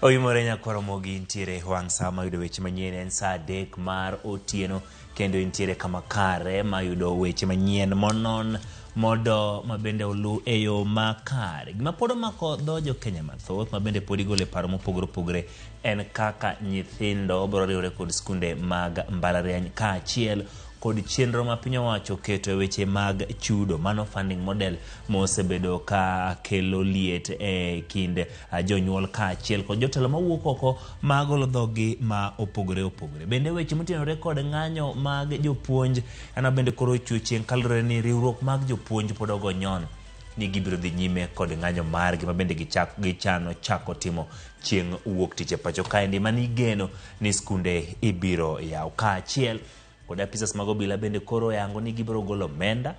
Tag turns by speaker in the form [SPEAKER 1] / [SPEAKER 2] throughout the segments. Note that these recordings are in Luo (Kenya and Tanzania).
[SPEAKER 1] Oimore nyakwar Ramogi intiere wang' sa mayudo weche manyien en sa 3 mar otieno kendo intiere kama kare mayudo weche manyien monon modo mabende olu e yo makare. Gima pod omako dho jo Kenya mathoth mabende pod igolo e paro mopogore opogore en kaka nyithindo biro riwore kod skunde mag mbalariany kaachiel kod chenro ma piny owacho oketo e weche mag chudo mano funding model mosebedo ka kelo liet e kind jonyuol kaachiel kod jotelo mawuok oko magolo dhoggi ma opogore opogore. Bende weche motenore kod ng'anyo mag jopuonj ena bende koro ochwe chieng' kaluwore ni riwruok mag jopuonj pod ogo nyono ni gibiro dhi nyime kod ng'anyo margi ma bende gichano chako timo chieng' wuok tich e pacho kaendi mane igeno ni skunde ibiro yaw kaachiel kod apisas mag obila bende koro oyango ni gibiro golo omenda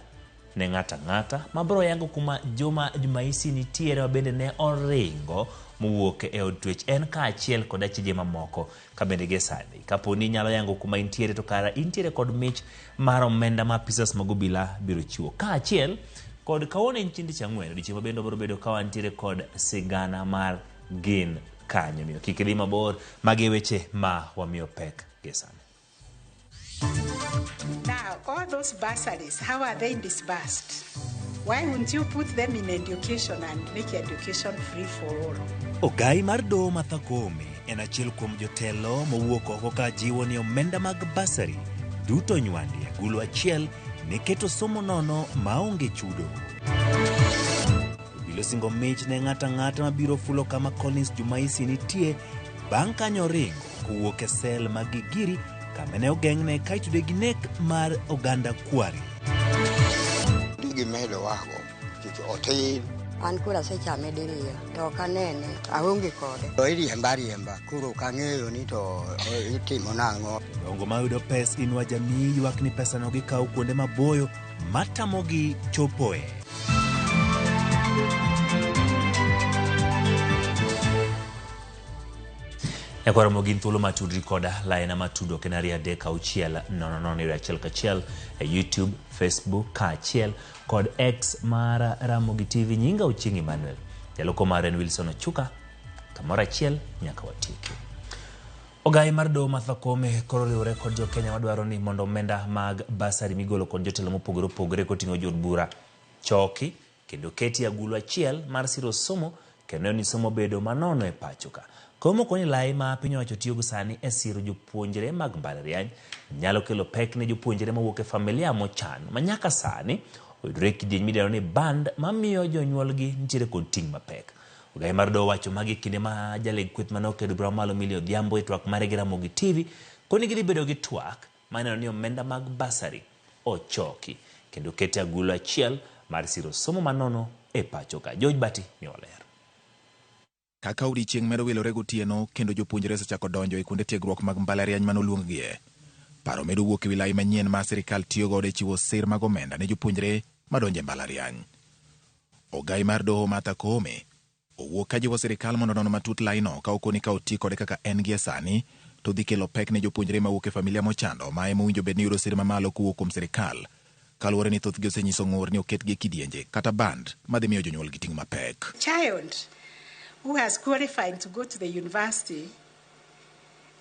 [SPEAKER 1] ne ng'ato ang'ata mabiro yango kuma Juma Jumaisi nitiere ma bende ne oringo mowuok e od twech en kaachiel kod achije mamoko ka bende gie sani kapo ni inyalo yango kuma intiere to kara intiere kod mich mar omenda ma apisas mag obila biro chiwo kaachiel kod kawuono en chieng' tich ang'wen odiochieng' ma bende wabiro bedo ka wantiere kod sigana mar gin kanyo miyo kik idhi mabor magi e weche ma wamiyo pek gie sani.
[SPEAKER 2] Now, all those bursaries, how are they disbursed? Why wouldn't you put them in education and make education free for all?
[SPEAKER 1] Ogai mar doho Martha Koome en achiel kuom jotelo mowuok oko ka jiwo ni omenda mag bursary duto nywandi e agulu achiel ne keto somo nono maonge chudo. Obila osingo mich ne ng'ato ang'ata mabiro fulo kama Collins Jumaisi nitie bang' kanyo oringo kowuok e sel mag Gigiri kama ne ogeng'ne ka itude gi nek mar oganda Kware.
[SPEAKER 3] Gimedo wago nikech otin.
[SPEAKER 4] An koro asechame diriyo to ok anene, aonge kode.
[SPEAKER 3] To iriemba ariemba, koro ok ang'eyo ni to itimo nang'o.
[SPEAKER 1] Jodongo mayudo pes Inua Jamii ywak ni pesano gikawo kuonde maboyo matamogi chopoe. Nyakwar Ramogi in thuolo mar tudri koda laina mar tudruok en 236 000 1 1 e YouTube, Facebook kaachiel kod X mar Ramogi TV. Nyinga Ochieng' Emmanuel. Jaloko mara en Wilson Ochuka. Kamoro achiel nyaka watieki. Ogai mar doho Martha Koome koro oriwore kod jo Kenya madwaro ni mondo omenda mag basari migolo kod jotelo mopogore opogore koting'o jood bura choki kendo keti e agulu achiel mar siro somo kendo neno ni somo bedo manono e pacho ka. Koome koni lai ma piny owacho tiyogo sani e siro jopuonjre mag mbalariany nyalo kelo pek ne jopuonjre mawuok e familia mochan ma nyaka sani oyudore e kidieny midendo ni band mamiyo jonyuolgi nitiere kod ting' mapek. Ogai mar doho wacho magi e kinde ma jaleg kweth mane okedo bura mamalo Millie Odhiambo e twak mare gi Ramogi TV koni gidhi bedo gi twak mar neno ni omenda mag basari ochoki kendo kete agulu achiel mar siro somo manono e pacho ka. George Bati miwa ler.
[SPEAKER 5] Kaka odiechieng' medo wilore gotieno kendo jopuonjre osechako donjo e kuonde tiegruok mag mbalariany mane oluonggie. Paro medo wuok e wi lai manyien ma sirikal tiyo godo e chiwo sir mag omenda ne jopuonjre madonjo e mbalariany. Ogai mar doho Martha Koome owuok ka jiwo sirikal mondo onon matut laino ka okoni ka oti kode kaka en gie sani to dhi kelo pek ne jopuonjre mawuok e familia mochando ma ema owinjo bed ni yudo sir mamalo kowuok kuom sirikal kaluwore ni thothgi osenyiso ng'ur ni oketgi e kidienje kata band madhi miyo jonyuolgi ting' mapek.
[SPEAKER 2] Child who has qualified to go to the university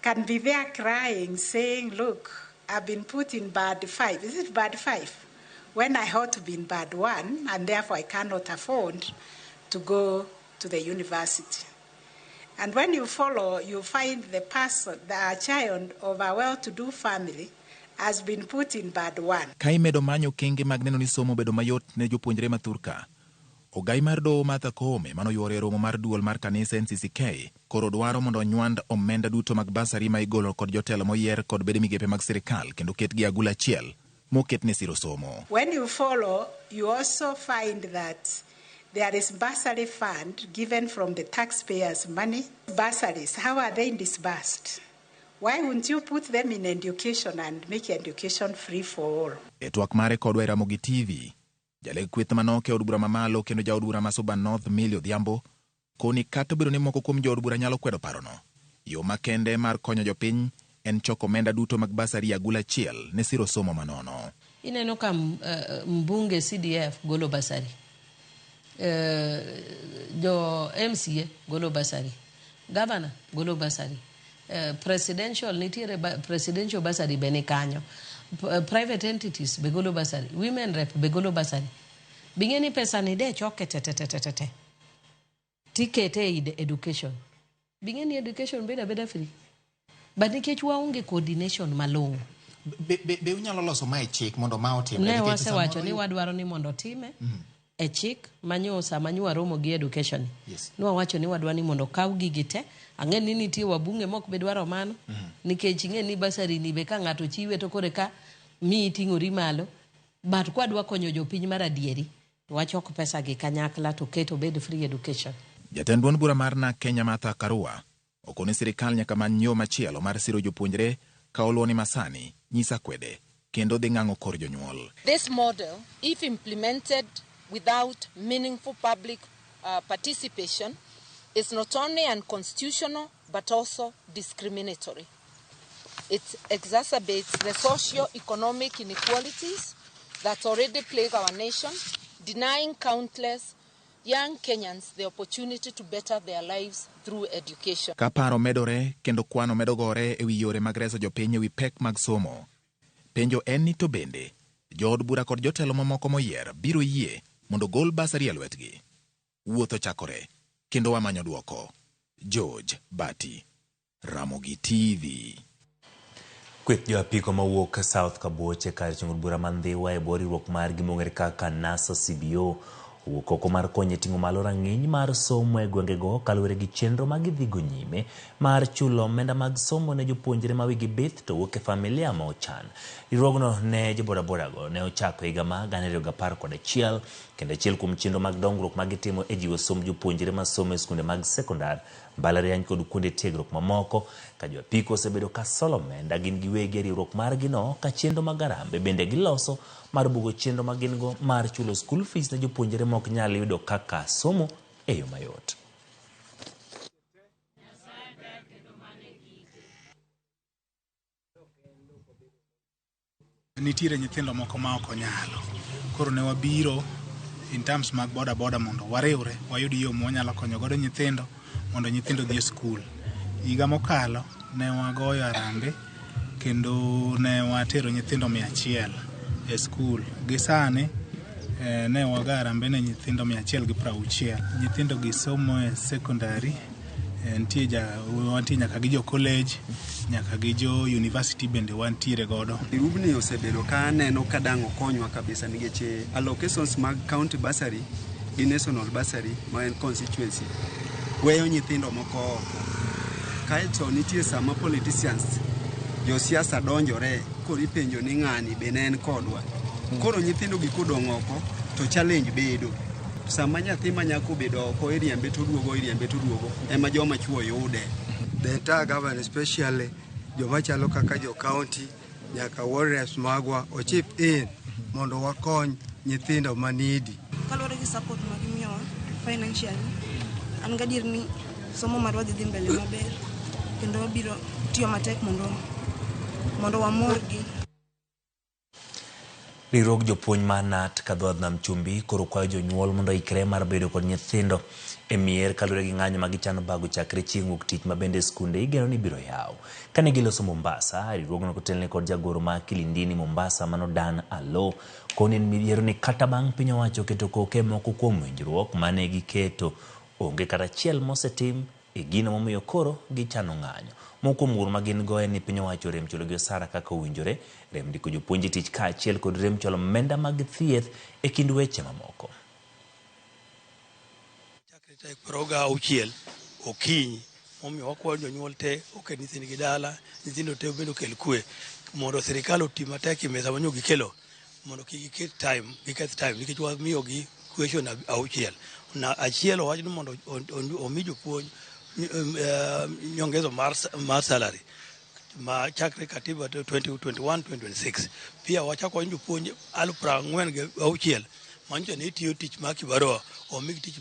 [SPEAKER 2] can be there crying, saying, look, I've been put in band 5. Is it band 5? When I ought to be in band 1, and therefore I cannot afford to go to the university. And when you follow, you find the person, the child of a well-to-do family has been put in band 1.
[SPEAKER 5] Ka imedo manyo okenge mag neno ni somo obedo mayot ne jopuonjre ma thurka, Ogai mar doho Martha Koome mane oyuoro e romo mar duol mar kanisa NCCK koro dwaro mondo onywand omenda duto mag basari ma igolo kod jotelo moyier kod bede migepe mag sirikal kendo ketgi e agulu achiel moket ne siro somo.
[SPEAKER 2] When you follow, you also find that there is bursary fund given from the taxpayers' money. Bursaries, how are they disbursed? Why wouldn't you put them in education and make education free for all?
[SPEAKER 5] E twak mare kodwa e Ramogi TV, jaleg kweth manok e od bura mamalo kendo jaod bura ma Suba North Millie Odhiambo koni kata obedo ni moko kuom jood bura nyalo kwedo parono, yo makende mar konyo jopiny en choko omenda duto mag basari e agulu achiel ne siro somo manono.
[SPEAKER 6] Ineno ka mbunge CDF golo basari, jo MCA golo basari, Governor golo bursary. Presidential nitiere presidential bursary be ni kanyo. Private entities be golo bursary. Women rep be golo bursary. Bing'e ni pesa ni de choke te te te te te te. Tikete e education. Bing'e ni education bedo abeda free. But nikech waonge coordination malong'o.
[SPEAKER 5] Be unyalo loso mae chik mondo ma otimre?
[SPEAKER 6] Ne wasewacho ni wadwaro ni mondo otime e chik manyo sama nyo waromo gi education.
[SPEAKER 5] Yes.
[SPEAKER 6] Nwawacho ni wadwa ni mondo kaw gigi te. Ang'e ni nitie wabunge mok be dwaro mano. Nikech ing'e ni bursary ni be ka ng'ato chiwe to kore ka miyi ting'ori malo. But kwadwa konyo jopiny mar adieri, to wachok pesa gi kanyakla to ket obed free education.
[SPEAKER 5] Jatend duond bura mar NARC Kenya Martha Karua okoni sirikal nyaka many yo machielo mar siro jopuonjre ka oluwo ni masani nyisa kwede kendo dhi ng'ang'o kor jonyuol.
[SPEAKER 7] This model, if implemented without meaningful public participation, is not only unconstitutional but also discriminatory. It exacerbates the socio-economic inequalities that already plague our nation, denying countless young Kenyans the opportunity to better their lives through education.
[SPEAKER 5] Ka paro medore kendo kwano medo gore ewi yore mag reso jopiny ewi pek mag somo. Penjo en ni to bende jood bura kod jotelo mamoko moyier biro yie mondo gol basari e lwetgi. Wuoth ochakore kendo wamanyo duoko. George Bati, Ramogi TV.
[SPEAKER 1] Kweth jo apiko mawuok South Kabuoche kar chung' od bura ma Ndhiwa e bwo riwruok margi mong'ere kaka NASA CBO owuok oko mar konyo e ting'o malo rang'iny mar somo e gwengego kaluwore gi chenro ma gidhigo nyime mar chulo omenda mag somo ne jopuonjre ma wigi bith to wuok e familia ma ochan. Riwruogno ne jobodabodago ne ochako higa ma 2011 kendo achiel kuom chenro mag dongruok ma gitimo e jiwo somb jopuonjre masomo e skunde mag sekondar, mbalariany kod kuonde tiegruok mamoko ka jo apiko osebedo ka solo omenda gin giwegi e riwruok margi no ka chenro mag harambee bende giloso mar bugo chenro ma gin go mar chulo school fees ne jopuonjre ma ok nyal yudo kaka somo e yo mayot.
[SPEAKER 8] Nitiere nyithindo moko ma ok onyalo. Koro ne wabiro in terms mag boda boda mondo wariwre wayud yo ma wanyalo konyo godo nyithindo mondo nyithindo odhi e skul. Higa mokalo ne wagoyo harambee kendo ne watero nyithindo 100 e skul. Gi sani ne wago harambee ne nyithindo 160. Nyithindo gi somo e secondary, nitie wantie nyaka gi jo college, nyaka gi jo university bende wantiere godo.
[SPEAKER 9] Riwruogni osebedo ka aneno ka dang' okonywa kabisa nikech allocations mag county bursary gi national bursary ma en constituency weyo nyithindo moko oko. Kaeto nitie sama politicians josiasa donjore koro ipenjo ni ng'ani be ne en kodwa. Koro nyithindo gi kodong' oko to challenge bedo. Sama nyathi ma nyako obedo oko iriembe to oduogo iriembe to oduogo ema joma chuo yude.
[SPEAKER 3] The entire government, especially joma chalo kaka jo county nyaka ward reps magwa ochip in mondo wakony nyithindo manidi.
[SPEAKER 10] Kaluwore gi support ma gimiyowa financially, an gadier ni somo marwa dhi dhi mbele maber kendo wabiro tiyo matek mondo wamorgi.
[SPEAKER 1] Riwruog jopuonj mar KNUT Kadhodh Nam Chumbi koro kwayo jonyuol mondo oikre mar bedo kod nyithindo e mier kaluwore gi ng'anyo ma gichano bago chakre chieng' wuok tich ma bende skunde igeno ni biro yaw. Kane giloso Mombasa, riwruogno kotelne kod jagoro ma Kilindini Mombasa mano Dan Alo koni en midhiero ni kata bang' piny owacho keto koke moko kuom winjruok mane giketo onge kata achiel mosetim e gino momiyo koro gichano ng'anyo. Moko kuom wuoro ma gin go en ni piny owacho orem chulogi osara kaka owinjore, rem ndiko jopuonj e tich kaachiel kod rem chulo omenda mag thieth e kind weche mamoko.
[SPEAKER 11] Chakre tarik 26 okinyi momiyo wakwayo jonyuol te oket nyithindgi dala, nyithindo te bende okel kwe mondo sirikal oti matek e mesa manyo gikelo mondo kik giket time giketh time nikech wamiyogi question auchiel na achiel owach ni mondo omi jopuonj nyongezo mar salary ma chakre katiba 2021 2026. Pia wachako wach jopuonj 46,000 manyiso ni tiyo tich mar kibarua omigi tich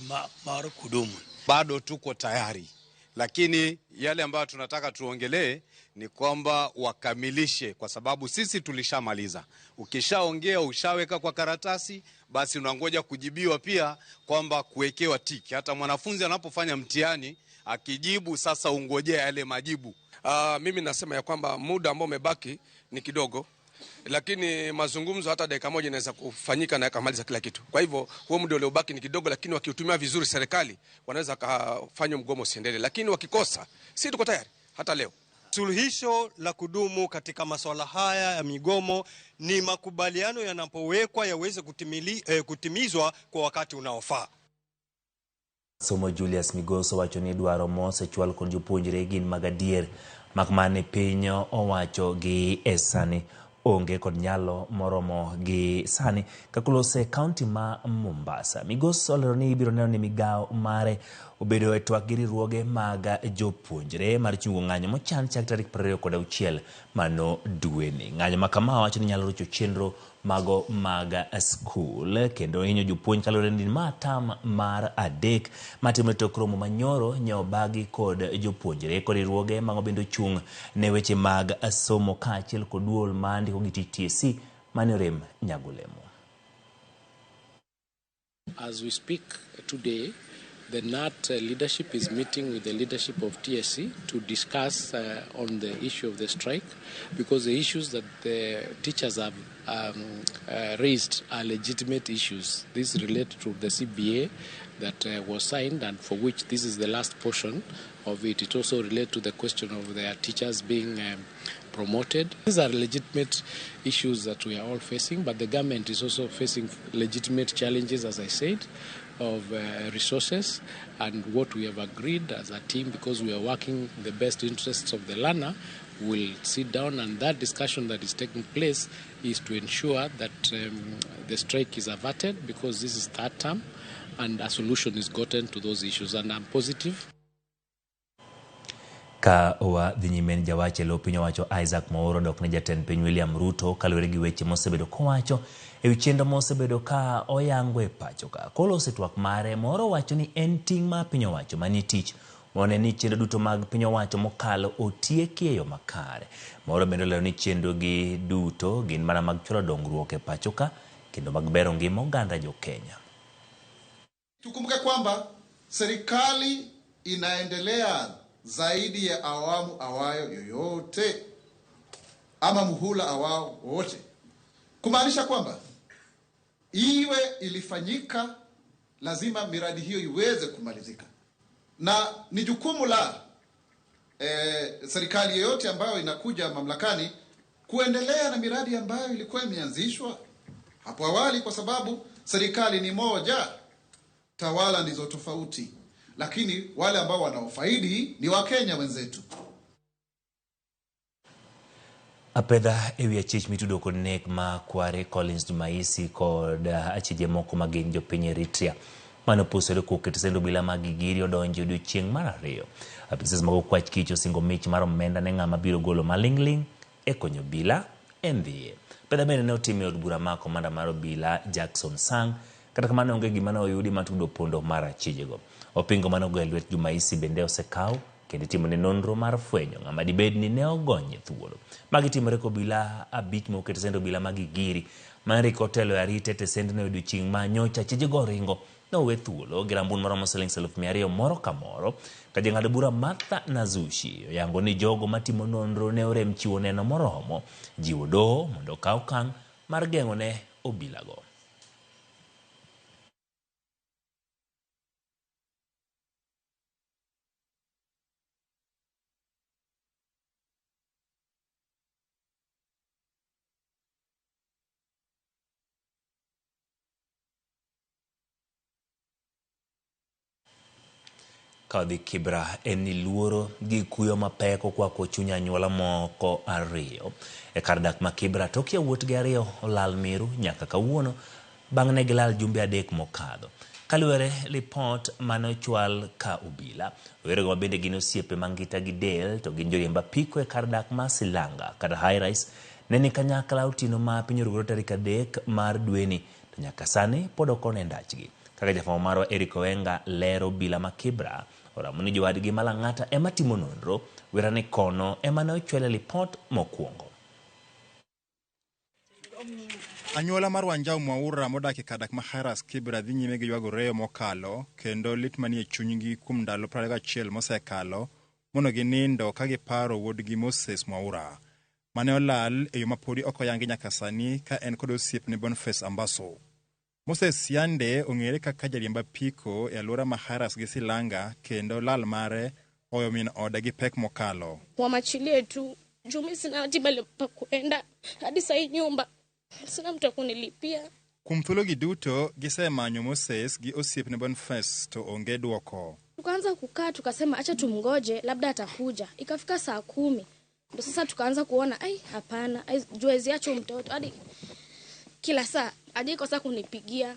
[SPEAKER 11] mar kudumu.
[SPEAKER 12] Bado tuko tayari, lakini yale ambayo tunataka tuongelee ni kwamba wakamilishe, kwa sababu sisi tulishamaliza. Ukishaongea ushaweka kwa karatasi, basi unangoja kujibiwa pia kwamba kuwekewa tiki. Hata mwanafunzi anapofanya mtihani Akijibu sasa ungojea yale majibu.
[SPEAKER 13] Mimi nasema ya kwamba muda ambao umebaki ni kidogo, lakini mazungumzo hata dakika moja inaweza kufanyika na yakamaliza kila kitu. Kwa hivyo huo muda uliobaki ni kidogo, lakini wakiutumia vizuri serikali wanaweza kufanya mgomo usiendelee, lakini wakikosa, si tuko tayari hata leo.
[SPEAKER 14] Suluhisho la kudumu katika masuala haya ya migomo ni makubaliano yanapowekwa yaweze kutimizwa kwa wakati unaofaa.
[SPEAKER 1] Somo Julius Migoso wacho ni dwaro mosechwal kod jopuonjre gin mag adier mak mana ni piny owacho gi e sani onge kod nyalo moromo gi sani kakolose e kaunti ma Mombasa. Migoso olero ni ibiro neno ni migawo mare obedo e twak gi riwruoge mag jopuonjre mar chungo ng'anyo mochan chak tarik 26 mano dweni. Ng'anyo ma kama wacho ni nyalo rocho chenro mago mag skul kendo hinyo jopuonj kaluwore ni ma tam mar 3 matimore tok romo manyoro ne obagi kod jopuonjre kod riwruoge mago bende ochung' ne weche mag somo kaachiel kod duol ma ndiko gi tich TSC mane orem Nyagolemo.
[SPEAKER 15] As we speak today, the KNUT leadership is meeting with the leadership of TSC to discuss on the issue of the strike, because the issues that the teachers have raised are legitimate issues. These relate to the CBA that was signed and for which this is the last portion of it. It also relates to the question of their teachers being promoted. These are legitimate issues that we are all facing, but the government is also facing legitimate challenges, as I said, of resources, and what we have agreed as a team, because we are working in the best interests of the learner, will sit down, and that discussion that is taking place is to ensure that the strike is averted, because this is third term and a solution is gotten to those issues, and I'm positive.
[SPEAKER 1] Ka wadhi nyime jawach e lo piny owacho Isaac Mwaura dok ne jatend piny William Ruto kaluwore gi weche mosebedo kowacho ewi chenro mosebedo ka oyango e pacho ka. Kolose twak mare, Mwaura wacho ni en ting' mar piny owacho manie tich mondo ni chenro duto mag piny owacho mokalo otieki e yo makare. Mwaura bende olero ni chenro gi duto gin mana mag chwalo dongruok e pacho ka kendo mag bero ngima oganda jo Kenya.
[SPEAKER 16] Tukumbuke kwamba serikali inaendelea zaidi ya awamu awayo yoyote ama muhula awao wote, kumaanisha kwamba iwe ilifanyika, lazima miradi hiyo iweze kumalizika, na ni jukumu la serikali yoyote ambayo inakuja mamlakani kuendelea na miradi ambayo ilikuwa imeanzishwa hapo awali, kwa sababu serikali ni moja, tawala ndizo tofauti, lakini wale ambao wanaofaidi ni Wakenya wenzetu.
[SPEAKER 1] Apedha ewi achich mitudo kod nek ma Kware Collins Jumaisi kod achije moko ma gin jopiny Eritrea mane opusore kowuok e tesend obila mag Gigiri odonjo e odiechieng' mar 2. Apisas mag okwach kich osingo mich mar omenda ne ng'ama biro golo maling'ling' e konyo obila e ndhiye. Apedha bende ne otim e od bura ma komanda mar obila Jackson Sang', kata kamano onge gima ne oyudi matudo pondo mar achijego. Opingo mane ogo e lwet Jumaisi bende osekaw kendo itimone nonro mar fwenyo ng'ama dibed ni ne ogonye thuolo. Magi timore ka obila 5 mowuok e tesend obila mag Gigiri mane rik otelo e arita e tesendno e odiechieng' ma nyocha achijego oringo nowe thuolo gi rambun maromo siling 200,000 moro ka moro. Ka jang'ad bura Martha Nazushi oyango ni jogo matimo nonro ne orem chiwo neno moromo jiwo doho mondo okaw okang' mar geng'o ne obilago. Kadhi Kibra en ni luoro gi kuyo mapek okwako chuny anyuola moko 2 e kar dak ma Kibra tok yawuotgi 2 olal miru nyaka kawuono bang' ne gilal jumbe 3 mokadho. Kaluwore lipot mane ochwal ka obila, owerego ma bende gin osiepe mangita gi del to gin joriemb apiko e kar dak ma Silanga kata High Rise ne ni kanyakla otieno ma piny orugore tarik 3 mar dweni to nyaka sani pod ok one ndachgi. Kaka jafwambo marwa Eric Oenga lero, obila ma Kibra oramo ni jowadgi ma Lang'ata ema timo nonro, wera ni kono ema ne ochwale lipot mokwongo.
[SPEAKER 17] Anyuola mar Wanjau Mwaura modak e kar dak ma Hairas Kibra dhi nyime gi ywago reyo mokalo kendo lit manie chunygi kuom ndalo 21 mosekalo mondo ginindo ka giparo wuodgi Moses Mwaura mane olal e yo mapodi ok oyangi nyaka sani ka en kod osiepne Boniface Ambaso. Moses yande ong'ere kaka jariemb apiko e alwora ma Hairas gi Silanga kendo lal mare oweyo min ode gi pek mokalo.
[SPEAKER 18] Wamachilie tu juu mi sina hati mahali pa kuenda hadi sahii nyumba sina mtu wa kunilipia.
[SPEAKER 17] Kuom thuologi duto gisemanyo Moses gi osiepne Boniface to onge dwoko.
[SPEAKER 18] Tukaanza kukaa tukasema acha tumgoje labda atakuja. Ikafika saa 10 ndo sasa tukaanza kuona ai hapana, ai juu hawezi acha mtoto hadi kila saa hajaikosa kunipigia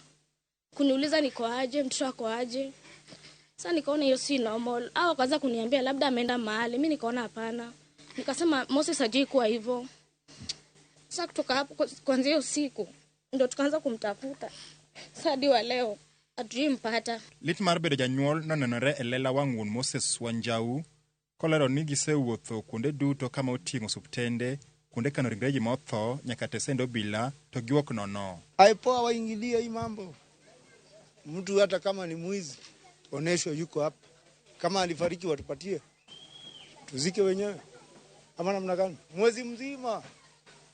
[SPEAKER 18] kuniuliza niko aje, mtoto ako aje. Sasa nikaona hiyo si normal. Au akaanza kuniambia labda ameenda mahali, mimi nikaona hapana. Nikasema Moses hajai kuwa hivyo. Sasa kutoka hapo kuanzia hiyo siku ndo tukaanza kumtafuta. Sasa hadi wa leo hatujampata.
[SPEAKER 17] Lit mar bedo janyuol nonenore e lela wang' wuon Moses Wanjau kolero ni gisewuotho kuonde duto kama oting'o osuptende, kuonde kano ringre ji motho nyaka tesend obila to giwuok nono.
[SPEAKER 19] IPOA waingilie hii mambo. Mtu hata kama ni mwizi oneshwe yuko hapa. Kama alifariki watupatie tuzike wenyewe. Ama namna gani? Mwezi mzima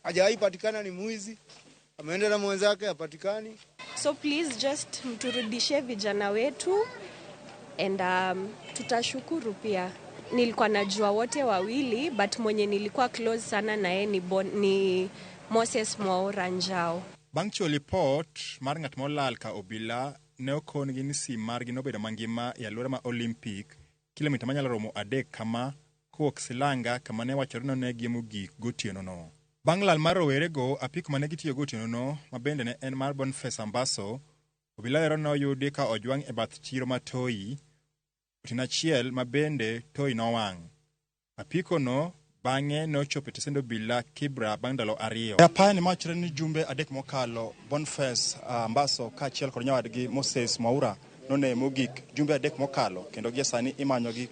[SPEAKER 19] hajawahi patikana ni mwizi. Ameenda na mwenzake hapatikani.
[SPEAKER 20] So please just mturudishie vijana wetu and tutashukuru pia. Nilikuwa najua wote wawili but mwenye nilikuwa close sana na yeye ni Moses Mwaura Njau.
[SPEAKER 17] Bang' chiwo lipot mar ng'at molal ka obila ne okon-gi ni sim margi nobedo mangima e alwora ma Olympic kilomita manyalo romo 3 kama kowuok Silanga kama ne wachore ni onegie mogik gotienono. Bang' lal mar rowerego, apiko mane gitiyogo otienono ma bende ne en mar Boniface Ambaso, obila lero ne oyudi ka ojwang' e bath chiro ma Toi, otieno achiel ma bende Toi nowang'. Apiko no bang'e nochopo e tesend obila Kibra bang' ndalo 2. E apaya ni mawachore ni jumbe 3 mokalo, Boniface Ambaso kaachiel kod nyawadgi Moses Mwaura noneye mogik jumbe 3 mokalo kendo gie sani imanyogi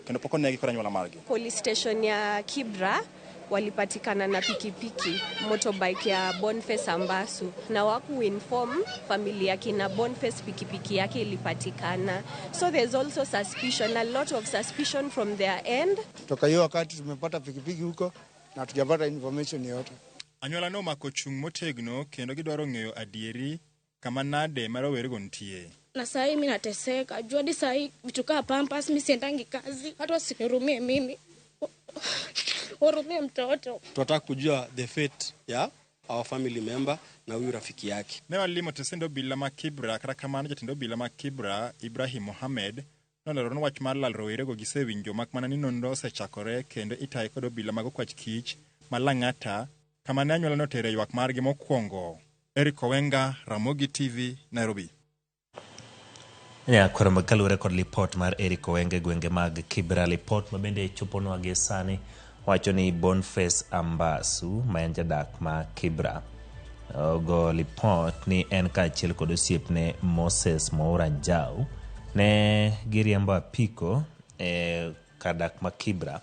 [SPEAKER 17] kendo pok onegi kod anyuola margi.
[SPEAKER 20] Police station ya Kibra walipatikana na pikipiki motorbike ya Boniface Ambasu na waku inform familia kina Boniface pikipiki yake ilipatikana. So there's also suspicion, a lot of suspicion from their end.
[SPEAKER 19] Toka hiyo wakati tumepata pikipiki huko na hatujapata information yoyote.
[SPEAKER 17] Anyuola no omako chung' motegno kendo gidwaro ng'eyo adieri kama nade ma rowerego nitie.
[SPEAKER 18] Na saa hii mimi nateseka. Juu hadi saa hii vitu kama Pampers mimi siendangi kazi. Watu wasinihurumie mimi. Hurumie mtoto.
[SPEAKER 21] Tunataka kujua the fate ya our family member na huyu rafiki yake.
[SPEAKER 17] Ne walimo tesend obila ma Kibra kata kamano jatend obila ma Kibra Ibrahim Mohamed nolero ni wach mar lal rowerego gisewinjo mak mana ni nonro osechakore kendo itaye kod obila mag okwach kich ma Lang'ata kama ne anyuola notere ywak margi mokwongo. Eric Owenga, Ramogi TV, Nairobi.
[SPEAKER 1] Ya koro kaluwore kod lipot mar Eric Owenga e gwenge mag Kibra, lipot ma bende choponwa gi sani wacho ni Boniface Ambasu ma en jadak ma Kibra ogo lipot ni en kaachiel kod osiepne Moses Mwaura Njau ne giriembo apiko e kar dak ma Kibra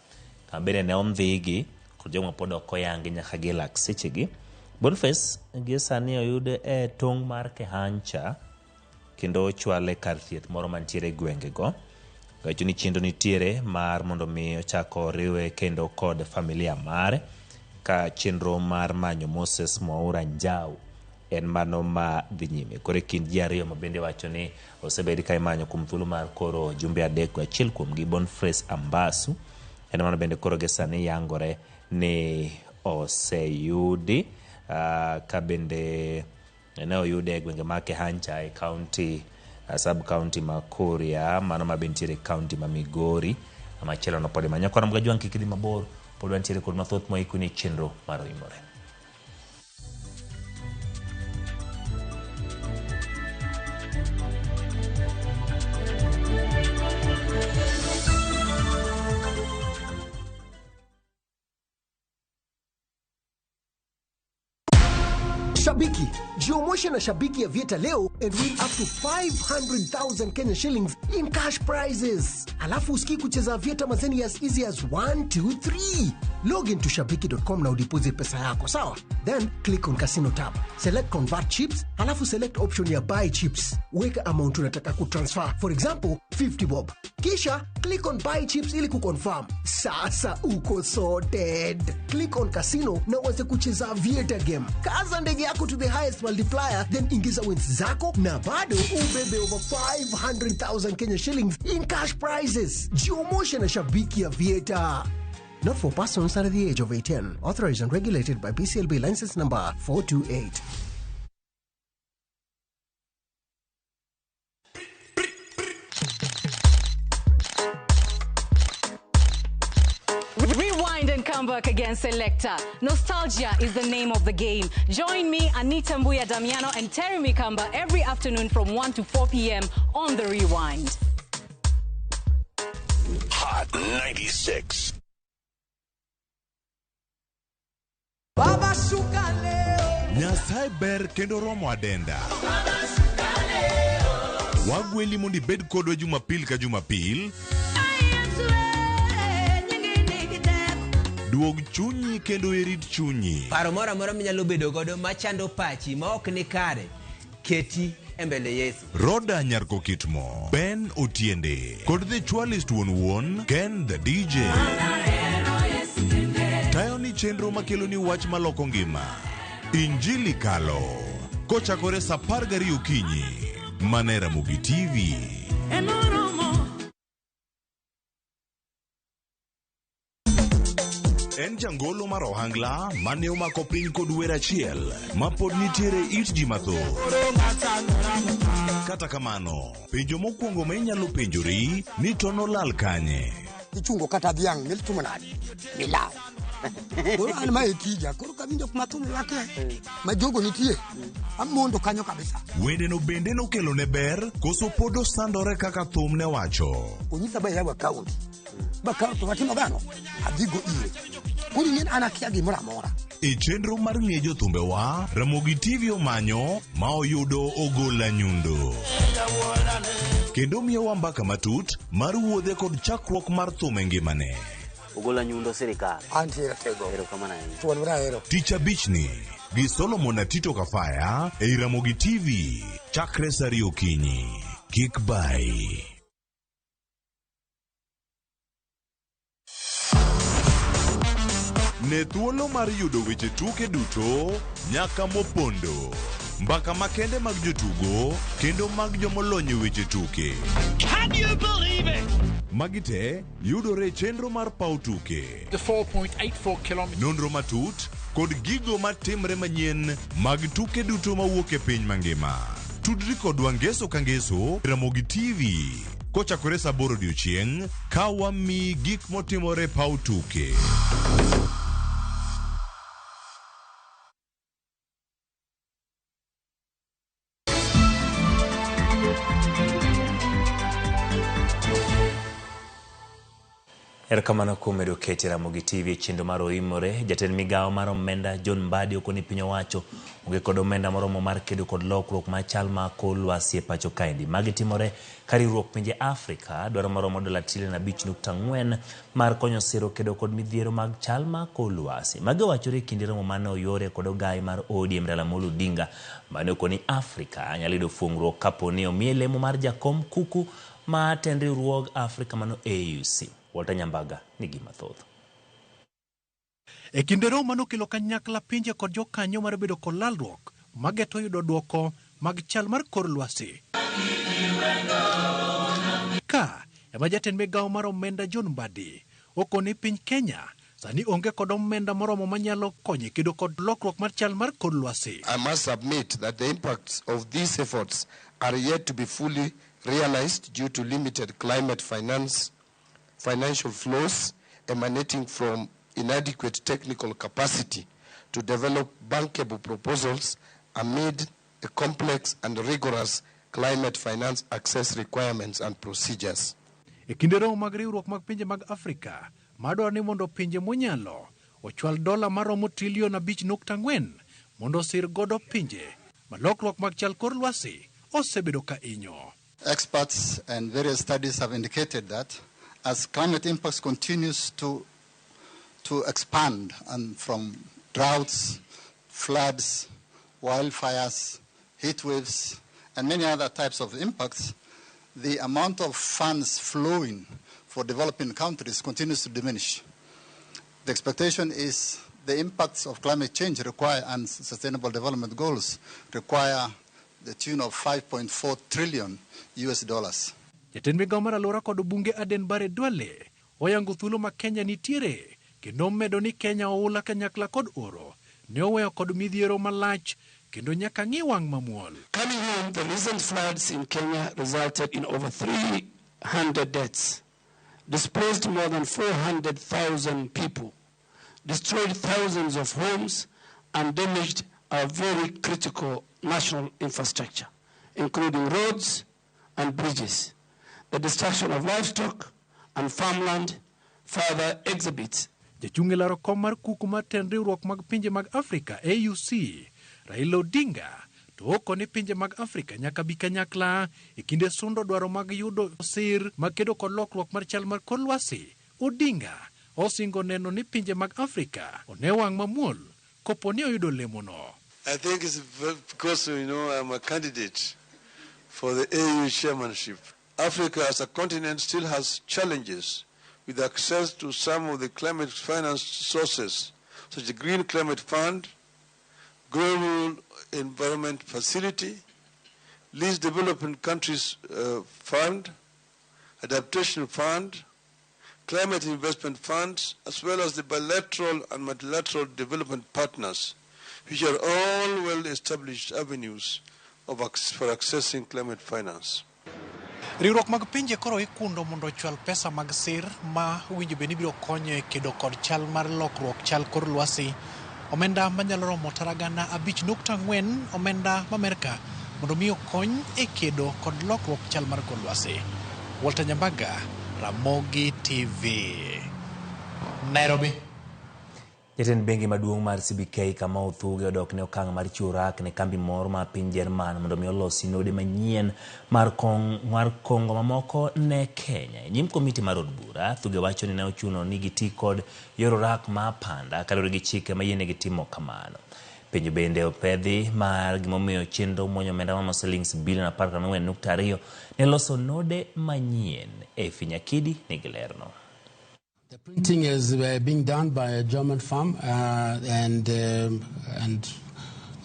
[SPEAKER 1] kama bende ne ondhigi kod joma pod ok oyangi nyaka gilak sechegi. Boniface gie sani oyud e tong' mar Kehancha kendo ochwale kar thieth moro mantiere e gwengego. Wacho ni chenro nitiere mar mondo mi ochak oriwe kendo kod familia mare ka chenro mar manyo Moses Mwaura Njau en mano ma dhi nyime. Koro e kind ji ariyo ma bende wacho ni osebed ka imanyo kuom thuolo mar koro jumbe 3, achiel kuomgi Boniface Ambasu en mano bende koro gi sani yangore ni oseyudi ka bende ne oyude e gwenge ma Kehancha e county sub county ma Kuria, mano ma bende nitiere e county ma Migori. Machielo no pod imanyo. Koro Mgajwang' kik idhi mabor, pod wantiere kod mathoth moikoni e chenro mar Oimore.
[SPEAKER 22] Shabiki, jiomoshe na Shabiki ya Vieta leo and win up to 500,000 Kenya shillings in cash prizes. Alafu usikii kucheza Vieta mazeni as easy as 1, 2, 3. Log into shabiki.com na udeposit pesa yako, sawa? Then click on casino tab. Select convert chips, halafu select option ya buy chips. Weka amount unataka kutransfer, for example 50 bob. Kisha click on buy chips ili kuconfirm. Sasa uko sorted. Click on casino na uanze kucheza Aviator game. Kaza ndege yako to the highest multiplier, then ingiza wins zako na bado ubebe over 500,000 Kenya shillings in cash prizes. Jiomoshe na Shabiki Aviator. Not for persons under the age of 18. Authorized and regulated by BCLB license number 428.
[SPEAKER 2] Rewind and come back again, Selector. Nostalgia is the name of the game. Join me, Anita Mbuya Damiano, and Terry Mikamba every afternoon from 1 to 4 p.m. on The Rewind.
[SPEAKER 4] Hot 96.
[SPEAKER 23] Baba shuka leo.
[SPEAKER 4] Nyasaye ber kendo romo adenda. Wagweli mondo ibed kodwa Jumapil ka Jumapil. Duog chunyi kendo irit chunyi.
[SPEAKER 24] Paro moro amora minyalo bedo godo machando pachi ma ok ni kare, keti e mbele Yesu.
[SPEAKER 4] Roda Nyarko Kitmo, Ben Otiende, kod The Chwalist wuon wuon, Ken the DJ. Tayo ni chenro makelo ni wach maloko ngima. Injili Kalo, kochakore saa 12 okinyi, mana e Ramogi TV. En jangolo mar ohangla mane omako piny kod wer achiel ma pod nitiere it ji mathoth. Kata kamano, penjo mokwongo ma inyalo penjori ni to nolal kanye?
[SPEAKER 25] Ichungo kata dhiang' miltumo nade? Milal. Koro an ma e tija, koro kawinjo kuma thum ywake, ma jogo nitie, amondo kanyo kabisa.
[SPEAKER 4] Wendeno bende nokelo ne ber koso pod osandore kaka thum ne wacho.
[SPEAKER 25] Onyisa ba yaw account. Ba kaw to watimo gang'o? Adhigo ire. Koro ing'e ni an akia gimoro amora.
[SPEAKER 4] E chenro mar ng'e jothumbewa, Ramogi TV omanyo ma oyudo Ogola Nyundo. Kendo miyowa mbaka matut mar wuodhe kod chakruok mar thum e ngimane.
[SPEAKER 26] Ogola Nyundo sirikal.
[SPEAKER 25] Antie ratego.
[SPEAKER 26] Erokamano ahinya.
[SPEAKER 25] Thuon wera ahero.
[SPEAKER 4] Tich abichni gi Solomon Atito Kafaya ei Ramogi TV chakre saa 2 okinyi. Kik bai. Ne thuolo mar yudo weche tuke duto nyaka mopondo. Mbaka makende mag jotugo kendo mag jomolony e weche tuke.
[SPEAKER 23] Can you believe it?
[SPEAKER 4] Magi te yudore e chenro mar paw tuke.
[SPEAKER 27] The 4.84 kilometers.
[SPEAKER 4] Nonro matut kod gigo matimre manyien mag tuke duto mawuok e piny mangima. Tudri kodwa ngeso ka ngeso Ramogi TV kochakore saa 8 odiochieng' ka wamiyi gik motimore paw tuke.
[SPEAKER 1] Erokamano kuom medo keti Ramogi TV e chenro mar Oimore. Jatend migawo mar omenda John Mbadi okoni piny owacho onge kod omenda moromo mar kedo kod lokruok mar chal mar kor lwasi e pacho kaendi. Magi timore ka riwruok pinje Afrika dwaro maromo dola trilion 5.4 mar konyo siro kedo kod midhiero mag chal mar kor lwasi. Magi owachore e kinde romo mane oyore kod ogai mar ODM Raila Amolo Odinga mane okoni Afrika nyalo yudo fuong'ruok kapo ni omiye lemo mar jakom kuku ma tend riwruog Afrika mano AUC. Walter Nyambaga nigi mathoth.
[SPEAKER 28] E kinde romo manokelo kanyakla pinje kod jokanyo mar bedo kod lalruok mageto yudo duoko mag chal mar kor lwasi. Ka ema jatend migawo mar omenda John Mbadi okoni piny Kenya sani onge kod omenda moromo manyalo konyo e kedo kod lokruok mar chal mar kor lwasi.
[SPEAKER 29] I must submit that the impacts of these efforts are yet to be fully realized due to limited climate financial flows emanating from inadequate technical capacity to develop bankable proposals amid the complex and rigorous climate finance access requirements and procedures.
[SPEAKER 28] E kinde romo mag riwruok mag pinje mag Afrika, madwaro ni mondo pinje monyalo ochwal dola maromo trilion 5.4 mondo osir godo pinje ma lokruok mag chal kor lwasi osebedo ka inyo.
[SPEAKER 30] Experts and various studies have indicated that as climate impacts continues to to expand, and from droughts, floods, wildfires, heat waves, and many other types of impacts, the amount of funds flowing for developing countries continues to diminish. The expectation is the impacts of climate change require, and sustainable development goals require, the tune of $5.4 trillion US dollars.
[SPEAKER 28] Jatend migao mar alwora kod bunge Aden Bare Duale oyango thuolo ma Kenya nitiere kendo omedo ni Kenya oula kanyakla kod oro ne oweyo kod midhiero malach kendo nyaka ng'i wang' mamuol.
[SPEAKER 3] Coming home, the recent floods in Kenya resulted in over 300 deaths, displaced more than 400,000 people, destroyed thousands of homes, and damaged our very critical national infrastructure, including roads and bridges. The destruction of livestock and farmland further exhibits.
[SPEAKER 28] Jachung' e laro kom mar kuku mar tend riwruok mag pinje mag Afrika AUC Raila Odinga to oko ni pinje mag Afrika nyaka bi kanyakla e kinde sundo dwaro mag yudo sir makedo kod lokruok mar chal mar kor lwasi. Odinga osingo neno ni pinje mag Afrika one wang' mamuol kopo ni oyudo lemono.
[SPEAKER 5] I think it's because, I'm a candidate for the AU chairmanship. Africa as a continent still has challenges with access to some of the climate finance sources, such as the Green Climate Fund, Global Environment Facility, Least Developing Countries Fund, Adaptation Fund, Climate Investment Funds, as well as the bilateral and multilateral development partners, which are all well-established avenues for accessing climate finance.
[SPEAKER 28] Riwruok mag pinje koro ikundo mondo ochwal pesa mag sir ma owinjo bed ni biro konyo e kedo kod chal mar lokruok chal kor lwasi. Omenda manyalo romo tara gana 5.4 omenda ma Amerka mondo mi okony e kedo kod lokruok chal mar kor lwasi. Walter Nyambaga, Ramogi TV, Nairobi.
[SPEAKER 1] Jatend bengi maduong' mar CBK Kamau Thuge odok ne okang' mar chiwo rak ne kambi moro ma piny Jerman mondo mi olosi node manyien mar kongo mamoko ne Kenya. E nyim komiti mar od bura, Thuge wacho ni ne ochuno ni giti kod yor rak ma apanda kaluwore gi chike mayienegi timo kamano. Penjo bende opedhi mar gimomiyo chenro muonyo omenda maromo silings bilion 14.2 ne loso node manyien. Efi Nyakidi nigi lerno.
[SPEAKER 6] The printing is being done by a German firm, and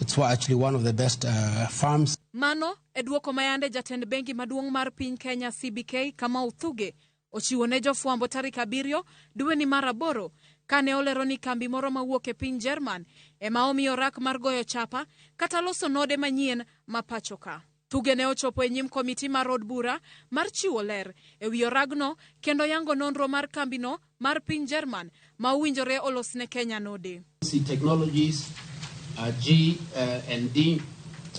[SPEAKER 6] it's actually one of the best firms.
[SPEAKER 7] Mano e duoko mayande jatend bengi maduong' mar piny Kenya CBK Kamau Thuge ochiwo ne jofwambo tarik 7 dweni mar 8 kane olero ni kambi moro mawuok e piny Jerman ema omiyo rak mar goyo chapa kata loso node manyien ma pacho ka. Thuge ne ochopo e nyim komiti mar od bura mar chiwo ler e wi oragno kendo yango nonro mar kambino mar piny Jerman ma owinjore olos ne Kenya node.
[SPEAKER 6] C Technologies, G and D,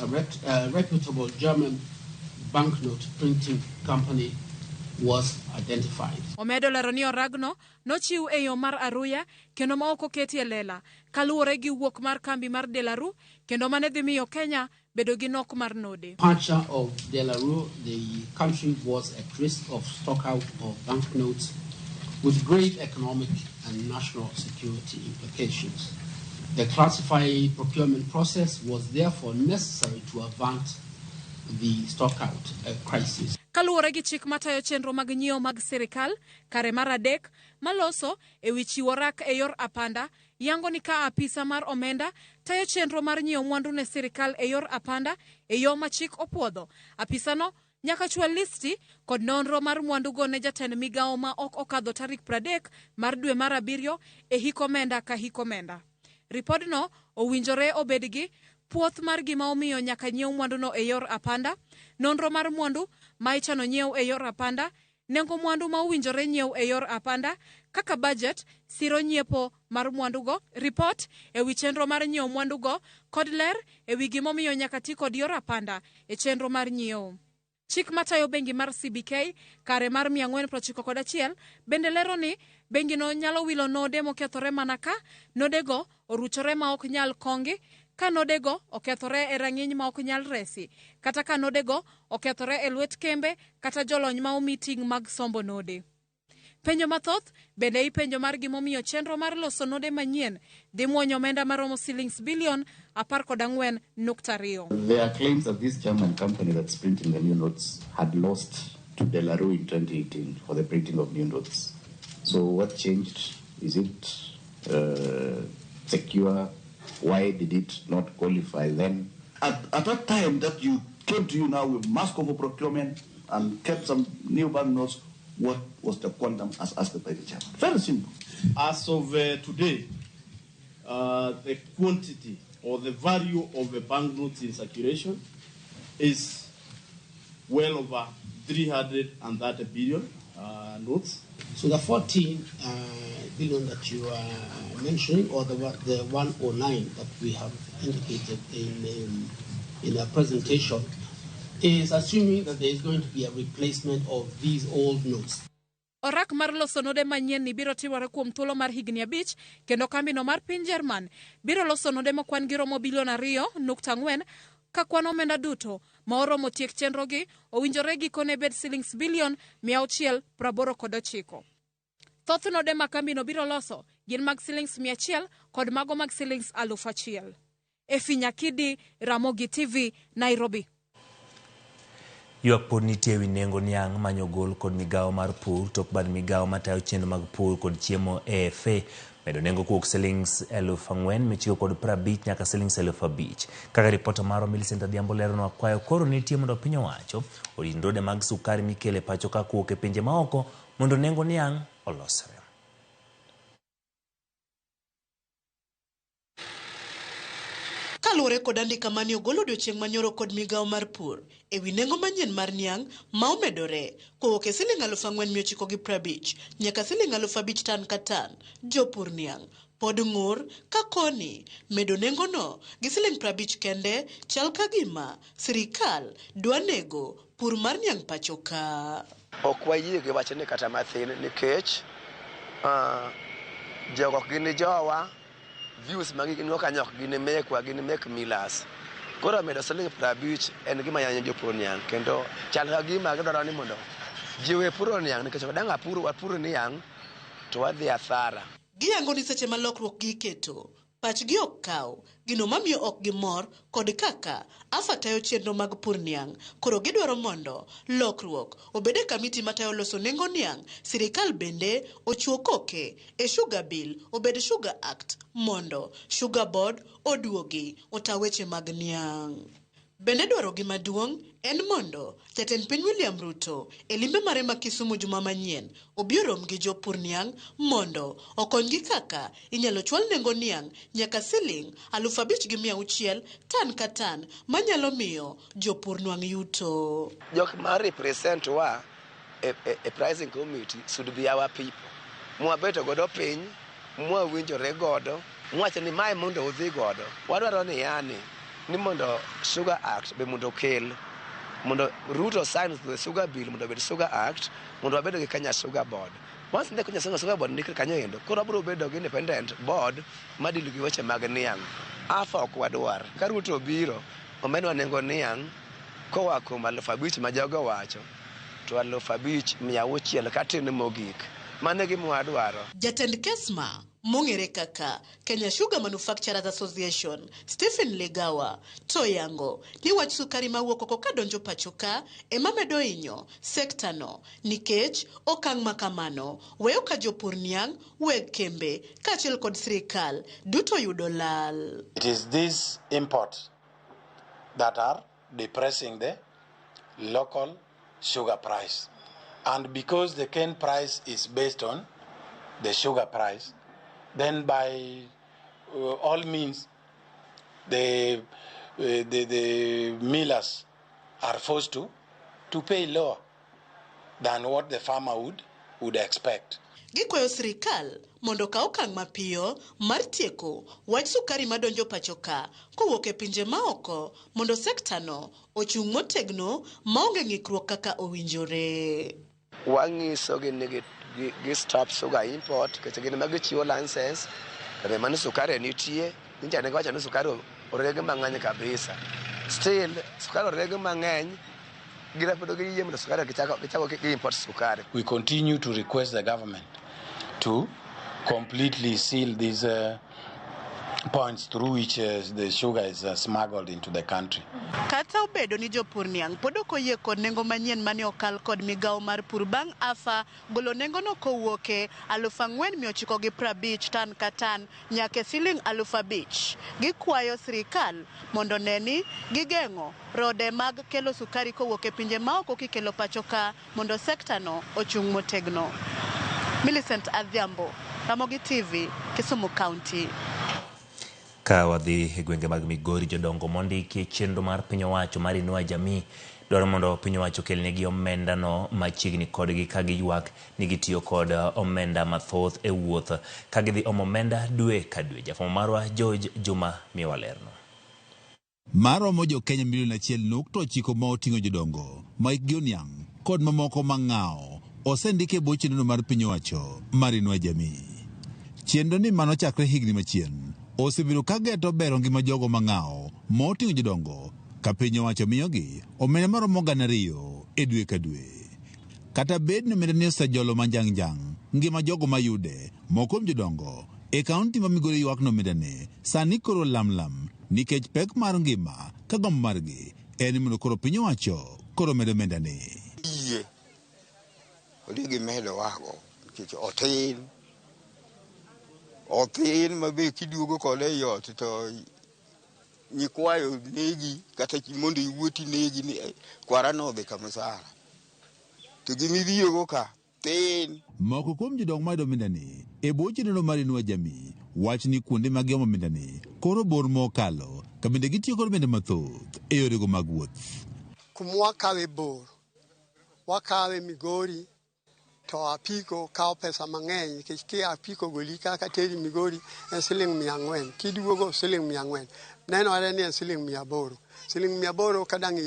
[SPEAKER 6] a reputable German banknote printing company, was identified.
[SPEAKER 7] Omedo lero ni oragno nochiw e yo mar aruya kendo ma ok oketi e lela kaluwore gi wuok mar kambi mar Delarue kendo mane dhi miyo Kenya bedo gi nok mar node.
[SPEAKER 6] Departure of Delarue, the country was at risk of stockout of banknotes with great economic and national security implications. The classified procurement process was therefore necessary to avert the stockout crisis.
[SPEAKER 7] Kaluwore gi chik matayo chenro mag nyiewo mag sirikal kare mar 3 maloso e wi chiwo rak e yor apanda yango ni ka apisa mar omenda tayo chenro mar nyiewo mwandu ne sirikal e yor apanda e yo ma chik opuodho, apisano nyaka chwal listi kod nonro mar mwandugo ne jatend migawo ma ok okadho tarik 30 mar dwe mar 7 e hik omenda ka hik omenda. Ripodno owinjore obed gi puoth mar gima omiyo nyaka nyiew mwanduno e yor apanda, nonro mar mwandu ma ichano nyiew e yor apanda, nengo mwandu ma owinjore nyiew e yor apanda, kaka budget siro nyiepo mar mwandugo, ripot e wi chenro mar nyiewo mwandugo kod ler e wi gimomiyo nyaka ti kod yor apanda e chenro mar nyiewo. Chik matayo bengi mar CBK kare mar 491 bende lero ni bengino nyalo wilo node mokethore mana ka nodego oruchore ma ok nyal kongi, ka nodego okethore e rang'iny ma ok nyal resi, kata ka nodego okethore e lwet kembe kata jolony ma omi ting' mag sombo node. Penjo mathoth bende ipenjo mar gimomiyo chenro mar loso node manyien dhi muonyo omenda maromo silings bilion 14.2.
[SPEAKER 8] There are claims that this German company that's printing the new notes had lost to De La Rue in 2018 for the printing of new notes. So what changed? Is it secure? Why did it not qualify then?
[SPEAKER 9] At that time that you came to you now with mass over procurement and kept some new banknotes, what was the quantum as asked by the chairman? Very simple.
[SPEAKER 10] As of today, the quantity or the value of the banknotes in circulation is well over 330 billion notes.
[SPEAKER 6] So the 14 billion that you are mentioning, or the 109 that we have indicated in our presentation, is assuming that there is going to be a replacement of these old notes.
[SPEAKER 7] Orak mar loso node manyien ni biro timore kuom thuolo mar higni 5 kendo kambino mar piny Jerman biro loso node mokwan gi romo bilion 2.4 ka kwan omenda duto ma oromo tiek chenrogi owinjore gikone bed silings bilion 689. Thoth node ma kambino biro loso gin mag silings 100 kod mago mag silings 1000. Efi Nyakidi, Ramogi TV, Nairobi.
[SPEAKER 1] Ywak pod nitie ewi nengo niang' manyo gol kod migawo mar pur tok bad migawo matayo chenro mag pur kod chiemo AFA medo nengo kowuok silings 4,950 nyaka silings 5,000. Kaka ripota marwa Millicent Adhiambo leronwa, kwayo koro nitie mondo piny owacho orit ndode mag sukari mikelo e pacho ka kowuok e pinje maoko mondo nengo niang' olosre.
[SPEAKER 11] Kaluwore kod andika mane ogol odiochieng' manyoro kod migawo mar pur ewi nengo manyien mar niang' ma omedore kowuok e siling 4,950 nyaka siling 5,000 tan ka tan, jopur niang' pod ng'ur ka koni medo nengono gi siling 50 kende chal ka gima sirikal dwa nego pur mar niang' pacho ka.
[SPEAKER 12] Ok wayie gi wachni kata mathin nikech jogo ok gin jowa. Views magi gin kanyo ok gin mekwa, gin mek millers. Koro medo siling 50 en gima yanyo jopur niang' kendo chal ka gima gidwaro ni mondo ji we puro niang' nikech ok dang' wapur niang' to wadhi athara.
[SPEAKER 11] Giyango ni seche ma lokruok gi iketo, pachgi ok kaw, gino mamiyo ok gimor kod kaka AFA tayo chenro mag pur niang'. Koro gidwaro mondo lokruok obed e kamiti matayo loso nengo niang', sirikal bende ochuo koke e Sugar Bill obed Sugar Act mondo Sugar Board oduogi ota weche mag niang'. Bende dwarogi maduong' en mondo jatend piny William Ruto e limbe mare ma Kisumu juma manyien obi orom gi jopur niang' mondo okonygi kaka inyalo chwal nengo niang' nyaka siling 5,600 tan ka tan manyalo miyo jopur nwang' yuto.
[SPEAKER 12] Jok ma represent wa e pricing committee should be our people. Mwabeto godo piny, mwawinjore godo, mwacho ni mae mondo udhi godo. Wadwaro ni yani ni mondo Sugar Act be mondo okel, mondo Ruto signs the Sugar Bill mondo obed Sugar Act, mondo wabed gi Kenya Sugar Board. Once the Kenya Sugar Board ni kanyo endo, koro wabiro bedo gi independent board madilo gi weche mag niang'. AFA ok wadwar. Ka Ruto obiro, omedwa nengo niang' koa kuom 5,000 ma jogo wacho to 5,600 katin mogik. Mano e gima wadwaro.
[SPEAKER 11] Jatend KESMA mong'ere kaka Kenya Sugar Manufacturers Association, Stephen Legawa, to yango ni wach sukari mawuok oko kadonjo pacho ka ema medo hinyo sekta no nikech okang' ma kamano weyo ka jopur niang', weg kembe kaachiel kod sirikal duto yudo lal.
[SPEAKER 13] It is these imports that are depressing the local sugar price. And because the cane price is based on the sugar price, then by all means, the millers are forced to pay lower than what the farmer would expect.
[SPEAKER 11] Gikwayo sirikal mondo okaw okang' mapiyo mar tieko wach sukari madonjo pacho ka kowuok e pinje maoko mondo sekta no ochung' motegno maonge ng'ikruok kaka owinjore.
[SPEAKER 12] Wang'isogi ni gi stop sugar import nikech gin ema gichiwo license to mano sukari nitie nyicha ne giwacho ni sukari oreg mang'eny kabisa. Still sukari oreg mang'eny Girapedo gi yie mondo sukari gichako gichako gi import sukari.
[SPEAKER 13] We continue to request the government to completely seal these points through which the sugar is smuggled into the country.
[SPEAKER 11] Kata obedo ni jopur niang' pod ok oyie kod nengo manyien mane okal kod migawo mar pur bang' AFA golo nengono kowuok e 4,950 tan ka tan nyaka e siling 5,000. Gikwayo sirikal mondo one ni gigeng'o rode mag kelo sukari kowuok e pinje maoko kikelo pacho ka mondo sekta no ochung' motegno. Millicent Adhiambo, Ramogi TV, Kisumu County.
[SPEAKER 1] Ka wadhi e gwenge mag Migori, jodongo mondiki e chenro mar piny owacho mar Inua Jamii dwaro mondo piny owacho okelnegi omendano machiegni kodgi ka giywak ni gitiyo kod omenda mathoth e wuoth ka gidhi omo omenda dwe ka dwe. Jafwambo marwa George Juma miyowa lerno.
[SPEAKER 4] Maromo jo Kenya milion 1.9 ma oting'o jodongo ma hikgi oniang' kod mamoko mang'awo osendik e bwo chenrono mar piny owacho mar Inua Jamii. Chenro ni manochakre higni machien osebedo ka geto bero ngima jogo mang'awo ma oting'o jodongo ka piny owacho miyogi omenda maromo 2,000 e dwe ka dwe. Kata bed ni omenda ni osejolo manjang' ngima jogo mayude, moko kuom jodongo e kaunti ma Migori ywak ni omenda ni sani koro lamlam nikech pek mar ngima ka gombo margi en mondo koro piny owacho koro med omenda ni.
[SPEAKER 2] Yie odhi gimedo wago nikech otin. Othin ma be kiduogo kode e ot to nyikwayo negi kata mondo iwuoti negi ni kwara nodhi ka msara. To gimibiro ka thin.
[SPEAKER 4] Moko kuom jodongo mayudo omenda ni e bwo chenro mar Inua Jamii wach ni kuonde ma giomo omenda ni koro bor mokalo ka bende gitiyo kod omenda mathoth e yorego mag wuoth.
[SPEAKER 25] Kuma wakawe bor, wakawe Migori to apiko kawo pesa mang'eny nikech ki apiko goli kaka teri Migori en siling 400, kiduogo siling 400, nenore ni en siling 800. Siling 800 ka dang'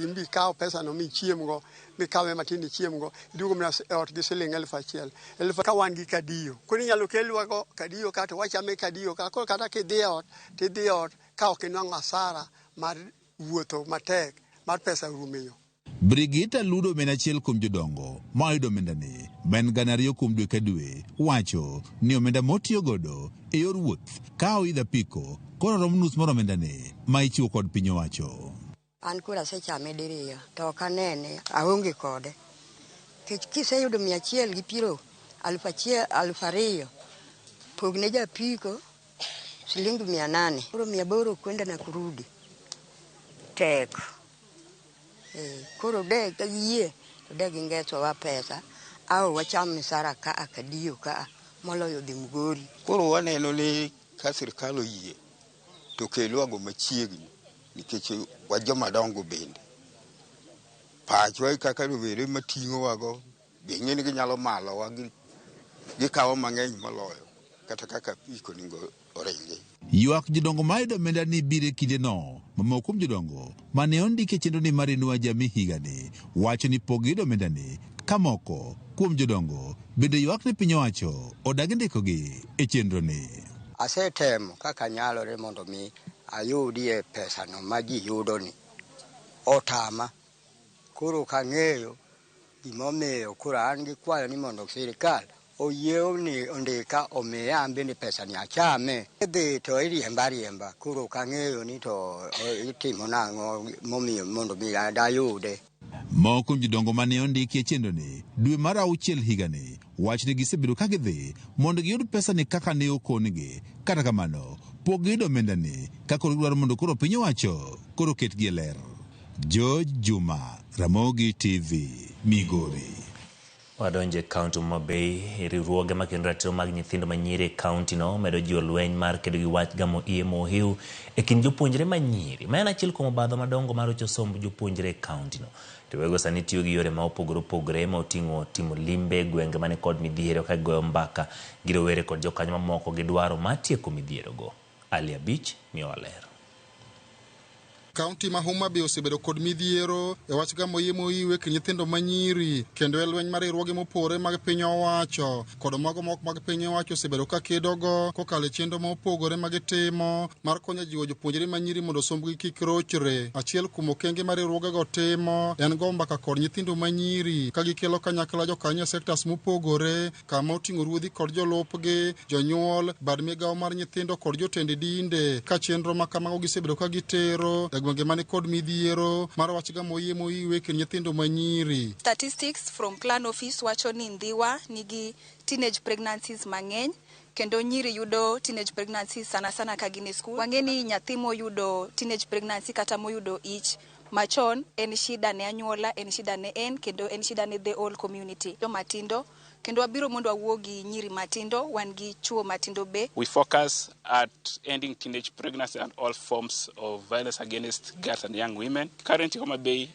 [SPEAKER 25] imbi ikaw pesa no michiemgo, mikawe matin ichiemgo, iduogo mana e ot gi siling 1,000. Elfu ka wan gi kadiyo. Koro inyalo kelwago kadiyo ka to wachame kadiyo ka. Koro kata kidhi e ot, tidhi e ot ka ok inwang'o asara mar wuotho matek mar pesa rumo e yo.
[SPEAKER 4] Brigita Ludo en achiel kuom jodongo ma oyudo omenda ni ma en 2,000 kuom dwe ka dwe wacho ni omenda motiyo godo e yor wuoth ka oidho apiko koro romo nus mar omenda ni ma ichiwo kod piny owacho.
[SPEAKER 14] An koro asechame diriyo to ok anene, aonge kode. Nikech kiseyudo 120, 1,000, 2,000, pogne japiko siling 800. Koro 800 kwenda na kurudi. Tek. Koro de ka yie to de gingesowa pesa au wacham misara ka akadiyo ka moloyo dhi Migori.
[SPEAKER 2] Koro waneno ni ka sirikal oyie to kelwago machiegni nikech wa joma dongo bende. Pachwa kaka rowere mating'owago be ng'e ni ginyalo malowa gikawo mang'eny moloyo kata kaka apiko onego oringi.
[SPEAKER 4] Ywak jodongo mayudo omenda ni biro e kindeno ma moko kuom jodongo mane ondiki e chenro ni mar Inua Jamii higani wacho ni pok giyudo omenda ni ka moko kuom jodongo bende ywak ni piny owacho odagi ndikogi e chenro ni.
[SPEAKER 14] Asetemo kaka nyalore mondo mi ayudie pesano ma ji yudo ni. Otama. Koro ok ang'eyo gimomiyo koro an gi kwayo ni mondo sirikal oyie ondika omiya an bende pesa ni achame. Idhi to iriemba ariemba. Koro ok ang'eyo ni to itimo nang'o momiyo mondo mi dayude.
[SPEAKER 4] Moko kuom jodongo mane ondiki e chenro ni dwe mar 6 higani wach ni gisebedo ka gidhi mondo giyud pesa ni kaka ne okongi. Kata kamano pok giyudo omenda ni ka koro gidwaro mondo koro piny owacho koro ketgi e ler. George Juma, Ramogi TV, Migori.
[SPEAKER 1] Wadonje kaunti Homa Bay, riwruoge makendo ratiro mag nyithindo manyiri e kaunti no medo jiwo lweny mar kedo gi wach gamo iye mohiu e kind jopuonjre manyiri. Ma en achiel kuom obadho madongo mar rocho somb jopuonjre e kaunti no. Riwruogego sani tiyo gi yore ma opogore opogore ma oting'o timo limbe e gwenge mani kod midhiero ka gigoyo mbaka gi rowere kod jokanyo mamoko gi dwaro mar tieko midhierogo. Ali Abich miyowa ler.
[SPEAKER 15] Kaunti ma Homa Bay osebedo kod midhiero e wach gamo yie moiwe kind nyithindo manyiri kendo e lweny mar riwruoge mopore mag piny owacho kod mago mok mag piny owacho osebedo ka kedogo kokalo e chenro ma opogore ma gitimo mar konyo jiwo jopuonjre manyiri mondo sombgi kik rochre. Achiel kuom okenge ma riwruogego timo en go mbaka kod nyithindo manyiri ka gikelo kanyakla jokanyo e sektas mopogore kama oting'o ruodhi kod jolupgi, jonyuol, bad migawo mar nyithindo kod jotend dinde ka chenro ma kamago gisebedo ka gitero e gwenge mani kod midhiero mar wach gamo yie moiwe kind nyithindo manyiri.
[SPEAKER 16] Statistics from Plan Office wacho ni Ndhiwa nigi teenage pregnancies mang'eny kendo nyiri yudo teenage pregnancies sana sana ka gin e school. Wang'e ni nyathi moyudo teenage pregnancy kata moyudo ich machon en shida ne anyuola, en shida ne en kendo en shida ne the whole community. Joma tindo kendo wabiro mondo wawuo gi nyiri matindo, wan gi chuo matindo be.
[SPEAKER 17] We focus at ending teenage pregnancy and all forms of violence against girls and young women. Currently, Homa Bay,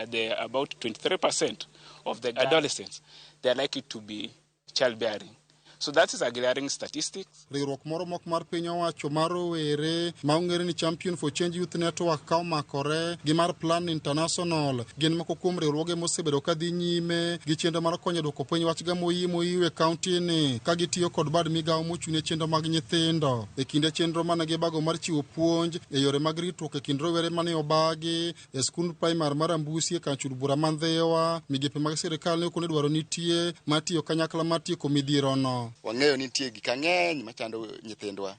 [SPEAKER 17] there are about 23% of the adolescents, they are likely to be childbearing. So that is a glaring statistic.
[SPEAKER 15] Riwruok moro mok mar piny owacho mar rowere ma ong'ere ni Champion for Change Youth Network ka omakore gi mar Plan International gin moko kuom riwruoge mosebedo ka dhi nyime gi chenro mar konyo duoko piny wach gamo yie moiwe e kaunti ni ka gitiyo kod bad migawo mochung' ne chenro mag nyithindo. E kinde chenro mane gibago mar chiwo puonj e yore mag ritruok e kind rowere mane obagi e skund primar mar Ambusi e kar chul bura ma Ndhiwa, migepe mag sirikal ne okone dwaro nitie mar tiyo kanyakla mar tieko midhierono.
[SPEAKER 18] Wang'eyo ni nitie gik mang'eny machando nyithindwa.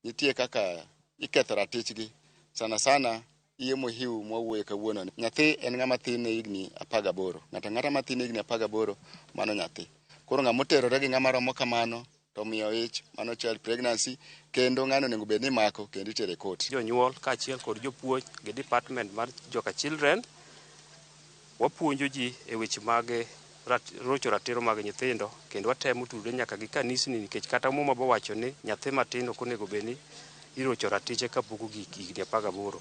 [SPEAKER 18] Nitie kaka iketho ratichgi. Sana sana iye mohiu mwawuoye kawuono. Nyathi en ng'ama thin ne higni 18. Ng'ato ang'ata mathin ne higni 18 mano nyathi. Koro ng'ama oterore gi ng'ama romo kamano to miyo ich mano child pregnancy kendo ng'ano onego bed ni imako kendo itere e court.
[SPEAKER 19] Jonyuol kaachiel kod jopuonj gi department mar Joka Children wapuonjo ji e weche mag rocho ratiro mag nyithindo kendo watemo tudore nyaka gi kanisni nikech kata Muma bowacho ni nyathi matin ok onego bed ni irocho ratiche kapok ogik higni 18.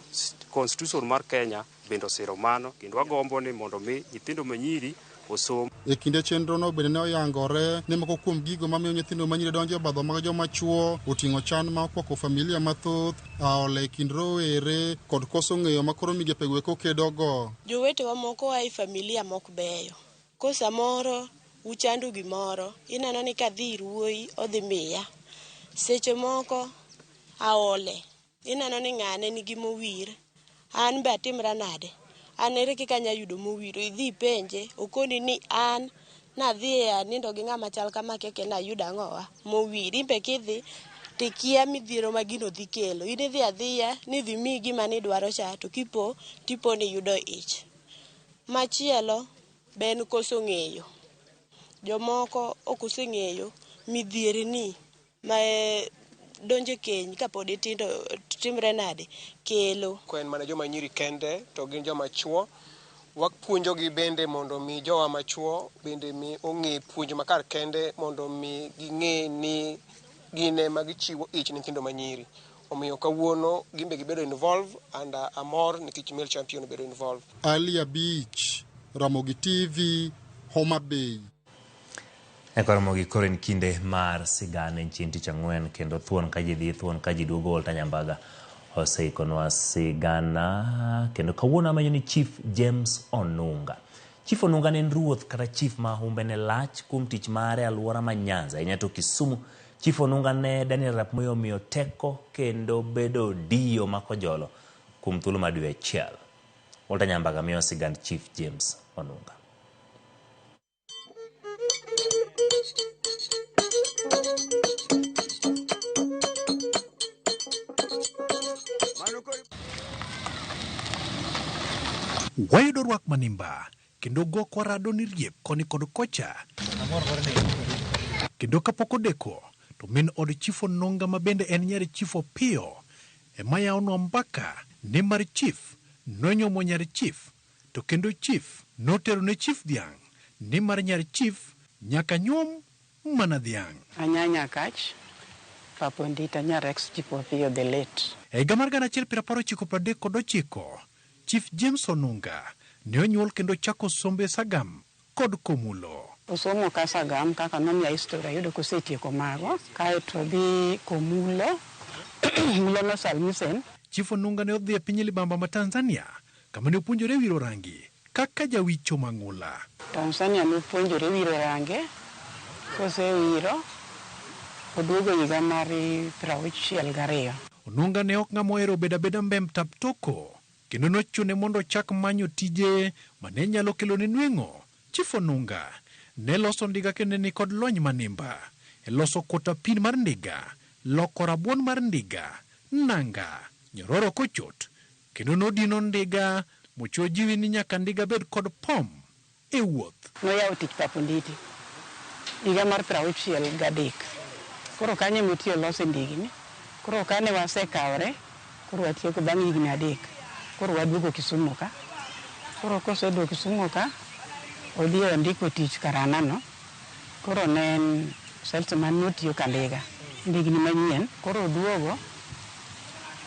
[SPEAKER 19] Constitution mar Kenya bende osiro mano kendo wagombo ni mondo mi nyithindo manyiri osom.
[SPEAKER 15] E kinde chenrono bende ne oyangore ni moko kuom gigo mamiyo nyithindo manyiri donjo e obadho mag joma chuo oting'o chan ma okwako familia mathoth, aola e kind rowere kod koso ng'eyo ma koro migepego eko kedogo.
[SPEAKER 20] Jowetewa moko a e familia mok beyo. Ko samoro uchando gimoro, ineno ni kadhi ir wuoyi odhi miya. Seche moko aole, ineno ni ng'ane nigi mowir, an be atimra nade? An ere kaka anya yudo mowir? Idhi ipenje, okoni ni an nadhi anindo gi ng'ama chal kama keke nayudo ang'owa mowir. In be kidhi tikia midhiero ma gino dhi kelo. In idhi adhiya ni dhi miyi gima nidwaro cha to kipo tipo ni yudo ich. Machielo be en koso ng'eyo. Jomoko ok oseng'eyo midhierni ma donjo e keny kapod itindo timre nade kelo.
[SPEAKER 21] Ko en mana joma nyiri kende to gin joma chuo. Wapuonjogi bende mondo mi jowa machuo bende mi ong'e puonj makar kende mondo mi ging'e ni gin ema gichiwo ich ne nyithindo manyiri. Omiyo kawuono gin be gibedo involved and amor nikech male champion obedo involved.
[SPEAKER 15] Ali Abich, Ramogi TV, Homa Bay.
[SPEAKER 1] E koro koro en kinde mar sigana en chieng' tich ang'wen kendo thuon ka ji dhi thuon ka ji duogo Walter Nyambaga oseikonwa sigana kendo kawuono amenyo ni Chief James Onunga. Chief Onunga ne en ruoth kata chief ma humbe ne lach kuom tich mare e alwora ma Nyanza ahinya to Kisumu. Chief Onunga ne Daniel Arap Moi omiyo teko kendo bedo diyo makojolo kuom thuolo mar dwe achiel. Walter Nyambaga miyo sigand Chief James Onunga.
[SPEAKER 28] Wayudo rwak manimba kendo gokwa rado ni riep koni kod kocha. Kendo kapok odeko to min od Chief Onunga ma bende en nyar Chief Opiyo ema yawonwa mbaka ni mar Chief nonyuomo nyar Chief to kendo Chief notero ne Chief dhiang' ni mar nyar Chief nyaka nyuom mana dhiang'.
[SPEAKER 22] Anyanya Kach, Papa Ondita nyar ex Chief Opiyo the late.
[SPEAKER 28] E higa mar 1939, Chief James Onunga ne onyuol kendo chako sombe Sagam kod Komulo.
[SPEAKER 22] Osomo ka Sagam kaka nomiya history ayudo kosetieko mago kaeto odhi Komulo Mulo Salmisen.
[SPEAKER 28] Chief Onunga ne odhi e piny libamba ma Tanzania kama ne opuonjore wiro rangi kaka jawicho mang'ula.
[SPEAKER 22] Tanzania nopuonjore wiro range, kosewiro, oduogo higa mar 62.
[SPEAKER 28] Onunga ne ok ng'ama ohero bedo abeda mbem taptoko kendo nochune mondo ochak manyo tije mane nyalo kelone nweng'o. Chief Onunga ne loso ndiga kendo ne nikod lony manimba e loso kotapin mar ndiga, loko rabuon mar ndiga, nanga, nyororo kochot, kendo nodino ndiga mochuo jiwi ni nyaka ndiga bed kod pom e wuoth.
[SPEAKER 22] Noyawo tich Pap Onditi higa mar 63. Koro kanyo ema otiyo lose ndigni. Koro kane wasekawre, koro watieko bang' higni 3. Koro waduogo Kisumu ka. Koro koseduogo Kisumu ka, odhi ondiko tich Karanano. Koro ne en salesman notiyo Kandiga, ndigni manyien. Koro oduogo,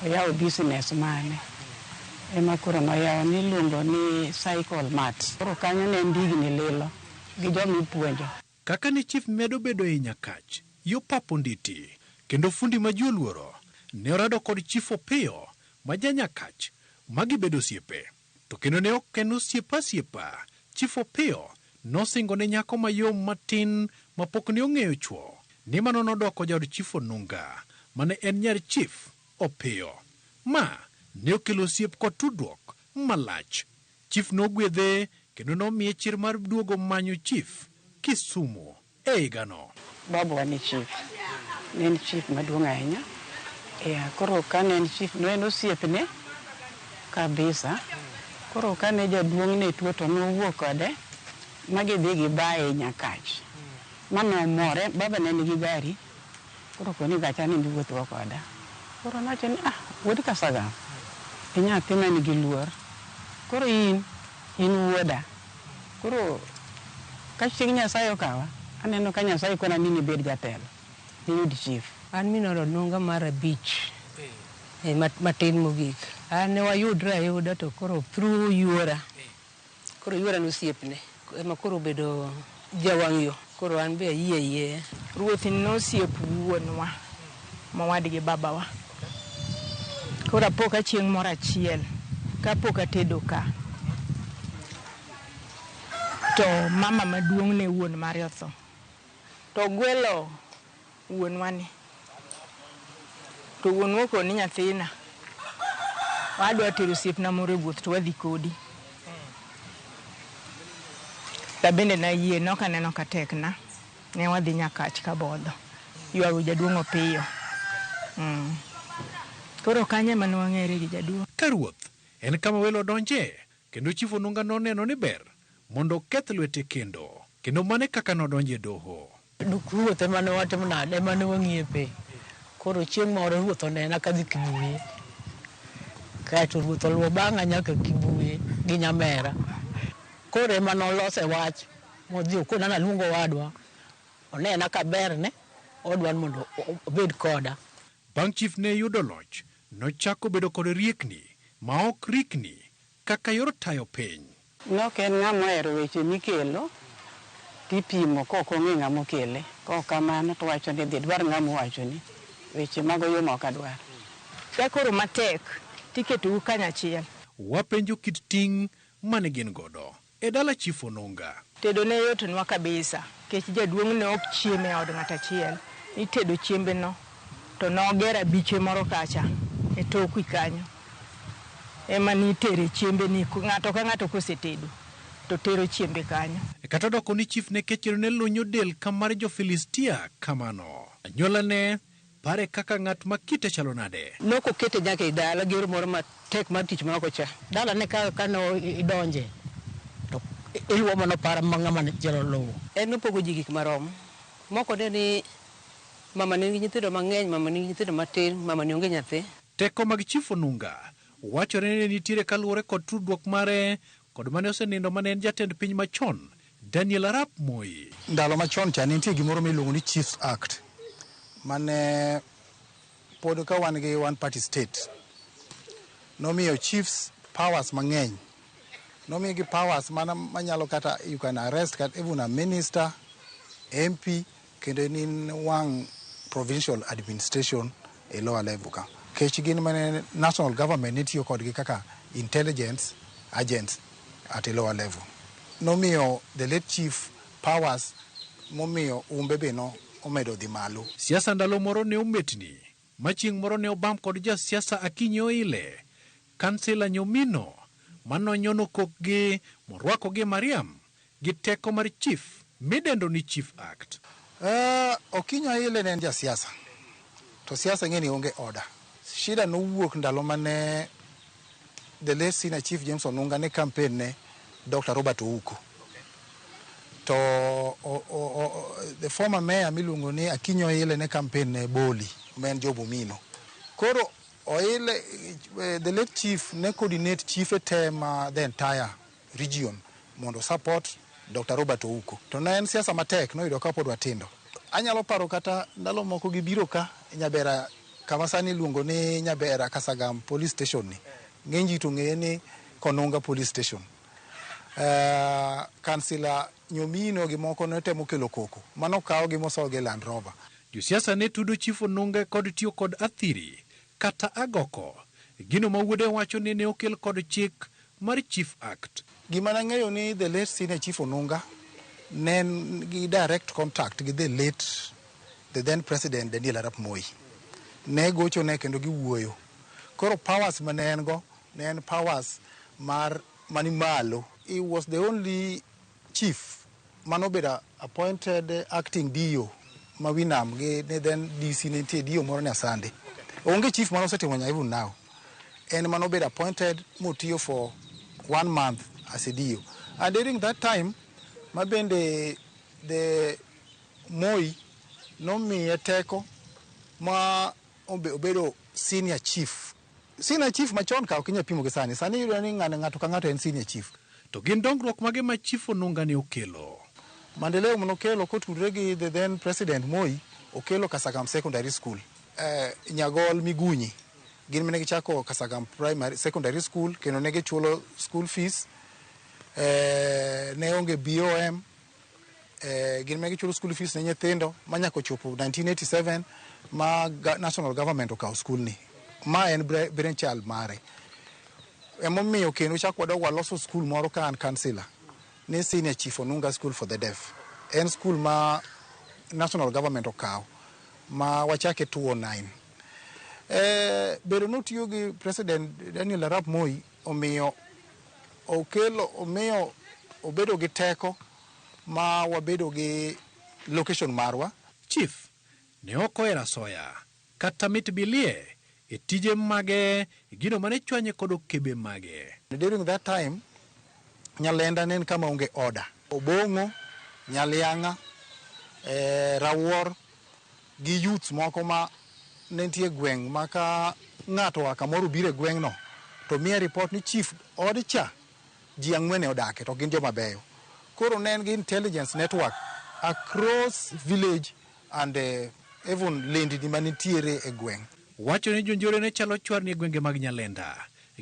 [SPEAKER 22] oyawo business mane. Ema koro noyawo niluongo ni Cycle Mart. Koro kanyo ne ndigni lilo gi joma ipuonjo.
[SPEAKER 28] Kaka ne chief medo bedo ei Nyakach, yo Pap Onditi, kendo fundi ma ji oluoro, ne orado kod Chief Opiyo ma ja Nyakach ma gibedo osiepe. To kendo ne ok en osiep asiepa, Chief Opiyo nosingo ne nyako mayom matin ma pok ne ong'eyo chwo ni mano nodoko jaod Chief Onunga mane en nyar Chief Opiyo. Ma ne okelo osiep kod tudruok malach. Chief nogwedhe kendo nomiye chir mar duogo manyo Chief Kisumu e higano.
[SPEAKER 22] Babawa ni chief, ne en chief maduong' ahinya. Koro kane en chief, ne en osiepne kabisa. Koro kane jaduong' ne tuo to nowuok kode ma gidhi gibaye Nyakach. Mano omore, baba ne nigi gari. Koro koni gacha ni iwuothgo koda. Koro nowacho ni, ah, wuod Kasagam, inyathi ma nigi luor. Koro in wuoda. Koro ka chieng' Nyasaye okawa, aneno ka Nyasaye kona ni nibed jatelo, niyud chief.
[SPEAKER 3] An minoro Onunga mar 5, matin mogik. An ne wayudre ayuda to koro through yuora. Koro yuora nosiepne, ema koro obedo jawang' yo. Koro an be ayie ayie.
[SPEAKER 5] Ruoth nosiep wuonwa, mowadgi babawa. Koro apo ka chieng' moro achiel, kapok atedo ka, to mama maduong' ne wuon mare otho. To ogwelo wuonwa ni. To wuonwa okoni nyathina, wadwa tero osiepna moro e wuoth to wadhi kodi. Ta bende nayie, nok aneno ka tekna. Ne wadhi Nyakach Kabodho. Ywago jaduong' Opiyo. Koro kanyo ema ne wang'ere gi jaduong'.
[SPEAKER 28] Ka ruoth en kama welo donje, kendo Chief Onunga noneno ni ber mondo oketh lwete kendo. Kendo mane kaka nodonje e doho.
[SPEAKER 8] Duk ruoth ema ne watimo nade, ema ne wang'iepe. Koro chieng' moro ruoth onena kadhi Kibuye. Kaeto ruoth oluwo bang'a nyaka Kibuye gi nyamera. Koro ema nolose wach, modhi okona naluongo owadwa. Onena ka berne, odwa ni mondo obed koda.
[SPEAKER 28] Bang' chief ne yudo loch, nochako bedo kod riekni ma ok rikni kaka yor tayo piny.
[SPEAKER 22] Nok en ng'ama ohero weche mikelo, tipimo kok ong'e ng'ama okele. Kok kamano to wacho ni dhi dwar ng'ama owachoni. Weche mag oyuma ok adwar.
[SPEAKER 5] Ka koro matek, tiketou kanyachiel.
[SPEAKER 28] Wapenjo kit ting' mane gin godo e dala Chief Onunga.
[SPEAKER 5] Tedo ne yotnwa kabisa, nikech jaduong' ne ok chiem e od ng'at achiel. Nitedo chiembe no, to nogero abiche moro kacha, e tok wi kanyo. Ema nitere chiembe ni, ng'ato ka ng'ato kosetedo, to tero chiembe kanyo.
[SPEAKER 28] Kata odoko ni chief ne kechero ne lunyo del ka mar jo-Filistia kamano. Anyuola ne pare kaka ng'at ma kite chalo nade.
[SPEAKER 8] Nok okete nyaka e dala, gero moro matek mar tich ma oko cha. Dala ne ka no idonje, to iluwo mana par ma ng'ama chielo luwo.
[SPEAKER 3] En nopogo ji gik marom. Moko ne ni mama ne nigi nyithindo mang'eny, mama nigi nyithindo matin, mama ne onge nyathi.
[SPEAKER 28] Teko mag Chief Onunga wachore ni nitiere kaluwore kod tudruok mare kod mane osenindo mane en jatend piny machon Daniel Arap Moi.
[SPEAKER 9] Ndalo machon cha nitie gimoro miluongo ni Chiefs Act mane pod ka wan gi one party state nomiyo chiefs powers mang'eny. Nomiyogi powers mana manyalo kata you can arrest kata even a minister, MP, kendo in wang' provincial administration e lower level ka. Kech gin mane national government ne tiyo kodgi kaka intelligence agents at a lower level. Nomiyo the late chief powers momiyo umbe be no omedo dhi malo.
[SPEAKER 28] Siasa ndalo moro ne ometni ma chieng' moro ne obam kod jasiasa Akinyi Oile, kansila Nyomino manonyono kokgi morwako gi Mariam gi teko mar chief midendo ni Chief Act.
[SPEAKER 9] Okinyi Oile ne en jasiasa to siasa ing'e ni onge order. Shida nowuok ndalo mane the late senior chief James Onunga ne campaign ne Dr. Robert Ouko. To the former mayor miluongo ni Akinyi Oile ne campaign ne Boli ma en Job Omino. Koro Oile, the late chief ne coordinate chief te ma the entire region mondo support Dr. Robert Ouko. To ne en siasa matek noyudo kapod watindo. Anyalo paro kata ndalo moko gibiro ka Nyabera kama sani iluongo ni Nyabera Kasagam police station ni. Ng'eny ji to ng'eye ni Konunga police station. Kansila Nyomino gi moko ne temo kelo koko. Mano kawo gi mosogi e Land Rover.
[SPEAKER 28] Josiasa ne tudo Chief Onunga kod tiyo kod athiri kata agoko. Gino ma wuode wacho ni ne okel kod chik mar Chief Act.
[SPEAKER 9] Gima nang'eyo ni the late senior Chief Onunga ne en gi direct contact gi the late, the then president Daniel Arap Moi. Ne gochone kendo giwuoyo. Koro powers mane en go ne en powers mar mani malo. He was the only chief manobedo appointed acting DO ma Winam gi ne then DC ne nitie DO moro ne Asande. Onge chief mane osetimo nyaka even now. En manobedo appointed motiyo for 1 month as a DO. And during that time ma bende the Moi nomiye teko ma obedo senior chief. Senior chief machon ka ok inyal pimo gi sani. Sani iyudo ni ng'ato ka ng'ato en senior chief.
[SPEAKER 28] To gin dongruok mage ma Chief Onunga ne okelo?
[SPEAKER 9] Maendeleo manokelo kotudore gi the then president Moi okelo Kasagam Secondary School. Nyagol Migunyi gin mane gichako Kasagam Primary Secondary School kendo ne gichulo school fees. Ne onge BOM. Gin mane gichulo school fees ne nyithindo ma nyaka ochopo 1987 ma national government okawo school ni. Ma en brainchild mare. Emomiyo kendo chak wadog waloso school moro ka an councillor ni Senior Chief Onunga School for the Deaf. En school ma national government okawo ma wachake 2009. Bedo notiyo gi President Daniel Arap Moi omiyo okelo omiyo obedo gi teko ma wabedo gi location marwa.
[SPEAKER 28] Chief ne ok ohero asoya kata mit bilie e tije mage gino mane chwanye kod okebe mage.
[SPEAKER 9] During that time Nyalenda ne en kama onge order. Obong'o, Nyaliang'a, Rawuor gi youths moko ma ne nitie e gweng' ma ka ng'ato oa kamoro obiro e gweng'no to miye report ni chief od cha ji ang'wen e odake to gin joma beyo. Koro ne en gi intelligence network across village and even lendni manitiere e gweng'.
[SPEAKER 28] Wacho ni jonjore ne chalo chwarni e gwenge mag Nyalenda.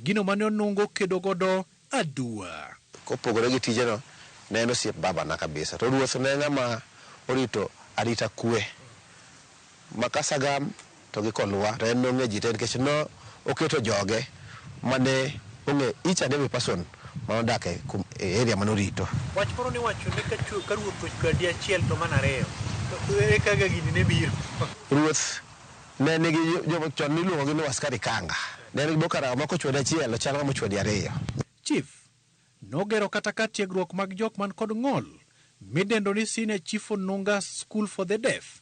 [SPEAKER 28] Gino mane Onungo kedo godo aduwa.
[SPEAKER 6] Kopogore gi tijeno, ne en osiep babana kabisa. To ruoth ne ng'ama orito arita kwe. Ma Kasagam to gi Kolwa to en nong'e ji te nikech no oketo joge mane ong'e each and every person manodak e area manorito.
[SPEAKER 28] Wach moro niwacho ni ka ruoth ochwadi achiel to mana ariyo, to ere kaka gini ne biro?
[SPEAKER 6] Ruoth ne nigi joma chon niluongo gi ni waskari kanga. Ne nigi bokara ma kochwadi achiel to chal ng'ama ochwadi ariyo.
[SPEAKER 28] Chief nogero kata kar tiegruok mag jok man kod ng'ol midendo ni Senior Chief Onunga School for the Deaf.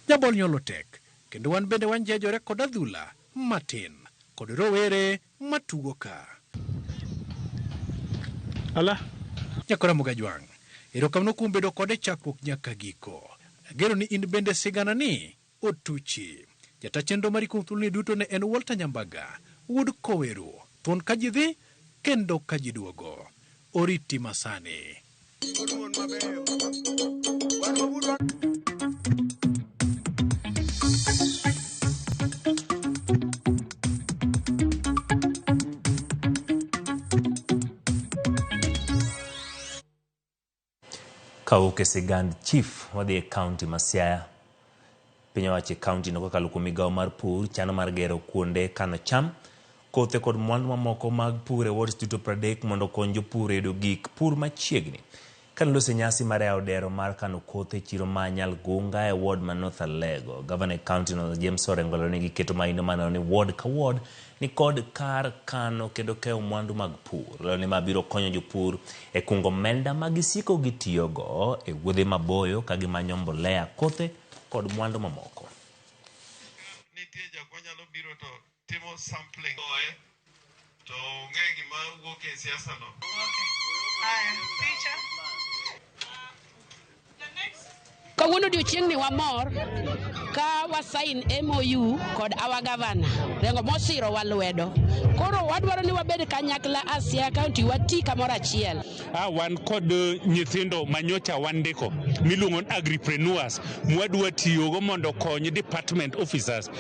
[SPEAKER 28] Jabol nyolo tek kendo wan bende wanjejore kod adhula matin kod rowere matugo ka. Ala. Nyakora Mugajwang', erokamano kuom bedo kode chakruok nyaka giko. Ageno ni in bende sigana ni otuchi. Jata chenro mari kuom thuoloni duto ne en Walter Nyambaga, wuod Koweru, thuon ka ji dhi kendo ka ji duogo. Oriti masani.
[SPEAKER 1] Kawuok e sigand chief wadhi e kaunti ma Siaya. Piny owacho e kaunti no kokalo kuom migawo mar pur chano mar gero kuonde kano cham, kothe kod mwandu mamoko mag pur e wards duto 30 mondo okony jopur e yudo gik pur machiegni. Kane oloso e nyasi mar yawo dero mar kano kothe e chiro ma Nyalgunga e ward ma North Alego, gavana e kaunti no James Orengo olero ni giketo maino mar neno ni ward ka ward ni kod kar kano kendo keyo mwandu mag pur. Olero ni ma biro konyo jopur e kungo omenda ma gisiko gitiyogo e wuodhe maboyo ka gimanyo mbolea, kothe kod mwandu mamoko.
[SPEAKER 7] Nitie jok manyalo biro to timo sampling oe to onge gima wuok e siasa no.
[SPEAKER 10] Haya, picha.
[SPEAKER 28] Kawuono odiochieng'ni wamor ka wasain MOU kod our governor Rengo mosiro wa lwedo. Koro wadwaro ni wabed kanyakla as Siaya County wati kamoro achiel.
[SPEAKER 12] Wan kod nyithindo manyocha wandiko miluongo ni agripreneurs mwadwa tiyogo mondo okony department officers.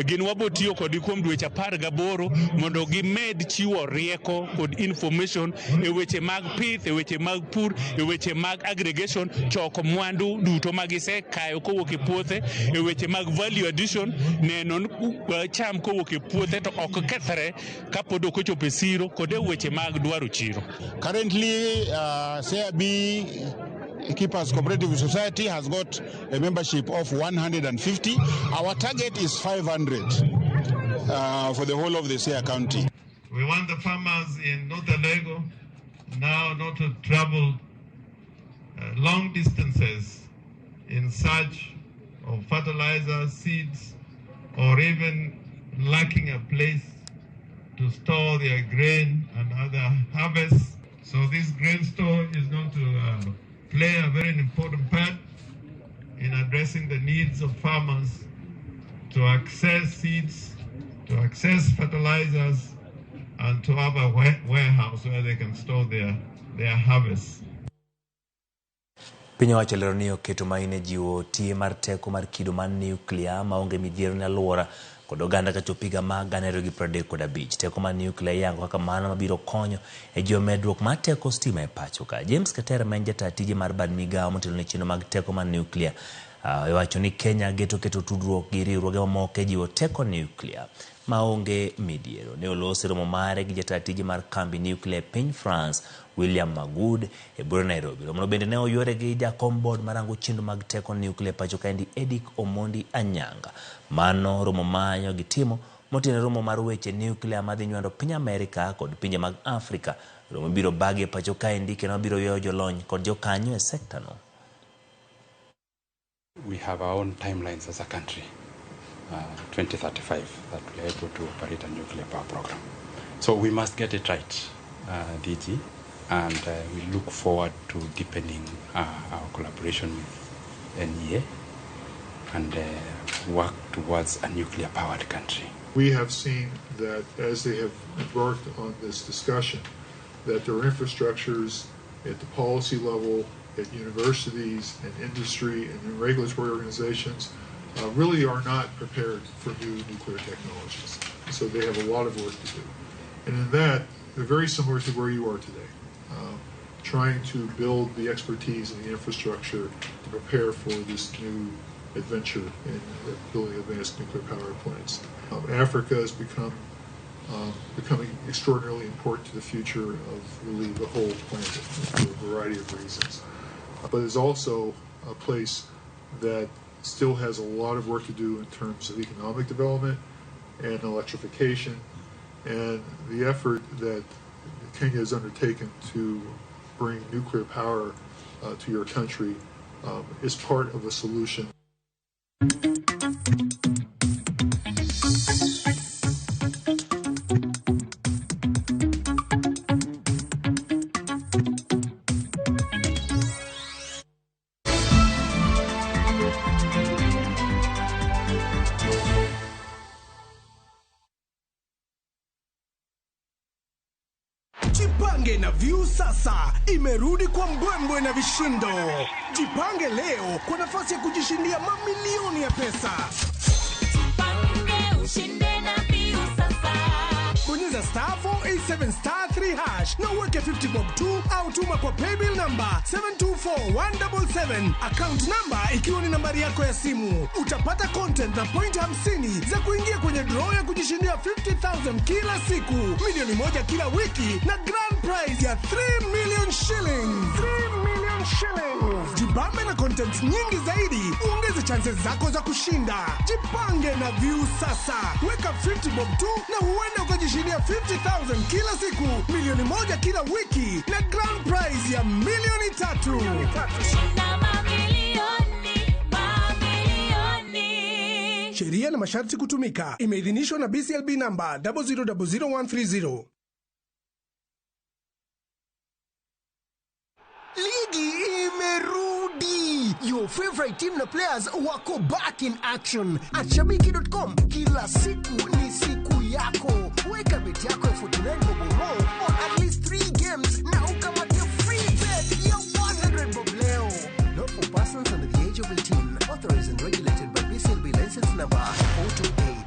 [SPEAKER 12] Gin wabo tiyo kodgi kuom dweche 18 mondo gimed chiwo rieko kod information e weche mag pith, e weche mag pur, e weche mag aggregation, choko mwandu duto ma gisekayo kowuok e puothe, e weche mag value addition, neno ni cham kowuok e puothe to ok kethre kapod ok ochopo e siro, kod e weche mag dwaro chiro.
[SPEAKER 13] Currently, Siaya Beekeepers Cooperative Society has got a membership of 150. Our target is 500 for the whole of the Siaya County.
[SPEAKER 7] We want the farmers in North Alego now not to travel long distances in search of fertilizer, seeds, or even lacking a place to store their grain and other harvests. So this grain store is going to play a very important part in addressing the needs of farmers to access seeds, to access fertilizers, and to have a warehouse where they can store their harvests.
[SPEAKER 1] Piny owacho olero ni oketo maino e jiwo tie mar teko mar kido mar nuklia maonge midhiero ne alwora kod oganda kachopo higa mar 2035. Teko mar nuklia iyango kaka mano mabiro konyo e jiwo medruok mar teko stima e pacho ka. James Keter ma en jataa tije mar bad migawo motelo ne chenro mag teko mar nuklia owacho ni Kenya geto keto tudruok gi riwruoge mamoko e jiwo teko nuklia maonge midhiero. Ne oloso romo mare gi jataa tije mar kambi nuklia e piny France William Magud e bura Nairobi. Romono bende ne oyuore gi jakom board marango chenro mag teko nuklia e pacho kaendi Edick Omondi Anyanga. Mano romo manyo gitimo motenore romo mar weche nuklia madhi nywando piny Amerika kod pinje mag Afrika. Romo biro bagi e pacho kaendi kendo biro ywayo jolony kod jokanyo e sekta no.
[SPEAKER 23] We have our own timelines as a country, 2035, that we are able to operate a nuclear power program. So we must get it right, DG, and we look forward to deepening our collaboration with NEA and work towards a nuclear-powered country.
[SPEAKER 24] We have seen that as they have embarked on this discussion, that there are infrastructures at the policy level, at universities and industry and in regulatory organizations really are not prepared for new nuclear technologies. So they have a lot of work to do. And in that, they're very similar to where you are today, trying to build the expertise and the infrastructure to prepare for this new adventure in building advanced nuclear power plants. Africa has becoming extraordinarily important to the future of really the whole planet for a variety of reasons. But it's also a place that still has a lot of work to do in terms of economic development and electrification, and the effort that Kenya has undertaken to bring nuclear power to your country is part of a solution.
[SPEAKER 26] Jipange na Viusasa imerudi kwa mbwembwe na vishindo. Jipange leo kwa nafasi ya kujishindia mamilioni ya pesa.
[SPEAKER 27] Jipange ushinde na Viusasa.
[SPEAKER 26] Bonyeza star 487 star 3 hash cash na uweke 50 bob tu au tuma kwa paybill number 724177, account number ikiwa ni nambari yako ya simu. Utapata content na point 50 za kuingia kwenye draw ya kujishindia 50,000 kila siku, milioni 1 kila wiki na grand prize ya 3 million shillings. 3 million shillings. Jibambe na content nyingi zaidi, uongeze chances zako za kushinda. Jipange na Viusasa. Weka 50 bob tu na huenda ukajishindia 50,000 kila siku, milioni 1 kila wiki na grand prize ya milioni 3. Sheria na masharti kutumika. Imeidhinishwa na BCLB namba 0000130.
[SPEAKER 2] Ligi imerudi. Your favorite team na players wako back in action. At shabiki.com kila siku ni siku yako. Weka bet yako ya 49 bob or more on at least 3 games na ukamate free bet ya 100 bob leo. Not for persons under the age of 18. Authorized and regulated by BCLB license number 428.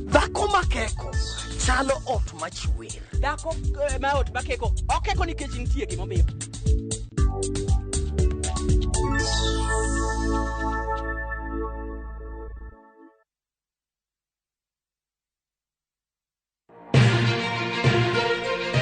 [SPEAKER 28] Dhako makeko chalo ot machwer.
[SPEAKER 4] Dhako ma ot makeko okeko nikech nitie gimomiyo.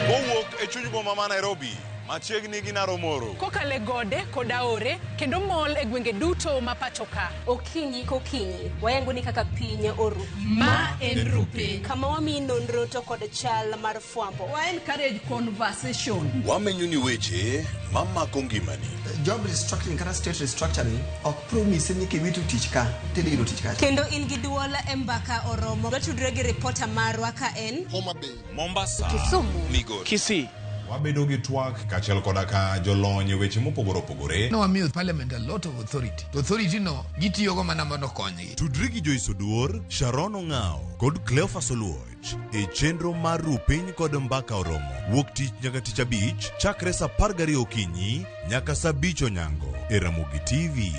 [SPEAKER 11] Kowuok e chuny boma ma Nairobi, machiegni gi Naromoro.
[SPEAKER 10] Kokalo e gode kod aore kendo mol e gwenge duto ma pacho ka.
[SPEAKER 14] Okinyi kokinyi, wayango ni kaka piny oru.
[SPEAKER 10] Ma en Rupiny.
[SPEAKER 14] Kama wamiyi nonro to kod chal mar fwambo.
[SPEAKER 4] Wa encourage conversation.
[SPEAKER 11] Wamenyo ni weche mamako ngimani.
[SPEAKER 16] Job restructuring kata state restructuring ok promise ni kiwito tich ka tidhi yudo tich kacha.
[SPEAKER 14] Kendo in gi duol e mbaka oromo. Watudre gi ripota marwa ka en
[SPEAKER 15] Homa Bay,
[SPEAKER 11] Mombasa,
[SPEAKER 14] Kisumu,
[SPEAKER 11] Migori,
[SPEAKER 4] Kisii.
[SPEAKER 11] Wabedo gi twak kaachiel koda ka jolony e weche mopogore opogore.
[SPEAKER 17] Nowamiyo parliament a lot of authority. To authority no gitiyogo mana mondo okonygi.
[SPEAKER 11] Tudri gi Joyce Oduor, Sharon Ong'ao kod Cleophas Oluoch e chenro mar Rupiny kod Mbaka Oromo wuok tich nyaka tich abich chakre saa 12 okinyi nyaka saa 5 onyango e Ramogi TV.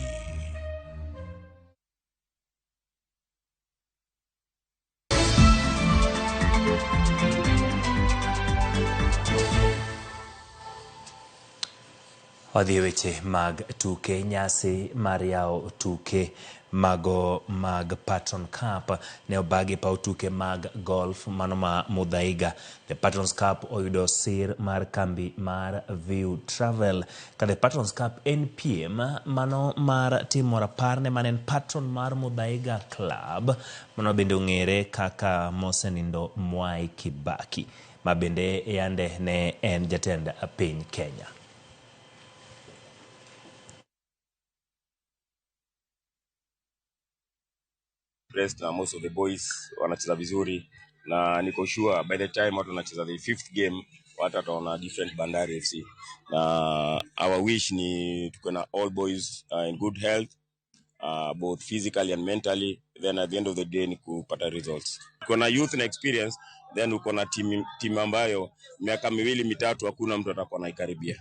[SPEAKER 1] Wadhi e weche mag tuke. Nyasi mar yawo tuke mago mag Patron Cup ne obagi paw tuke mag golf mano ma Muthaiga. The Patrons Cup oyudo sir mar kambi mar View Travel. Ka The Patrons Cup en piem mano mar timo rapar ne mane en patron mar Muthaiga Club mano bende ong'ere kaka mosenindo Mwai Kibaki ma bende yande ne en jatend piny Kenya.
[SPEAKER 25] Impressed na most of the boys wanacheza vizuri na niko sure by the time watu wanacheza the fifth game watu wataona different Bandari FC, na our wish ni tuko na all boys in good health, both physically and mentally, then at the end of the day ni kupata results. Uko na youth na experience, then uko na team ambayo miaka miwili mitatu hakuna mtu atakuwa anaikaribia.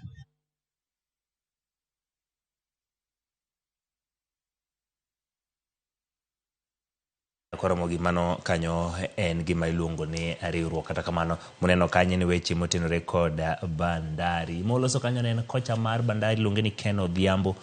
[SPEAKER 1] Koromo gi mano kanyo en gima iluongo ni riwruok. Kata kamano muneno kanyo ni weche motenore kod Bandari. Moloso kanyo ne en kocha mar Bandari iluonge ni Ken Odhiambo.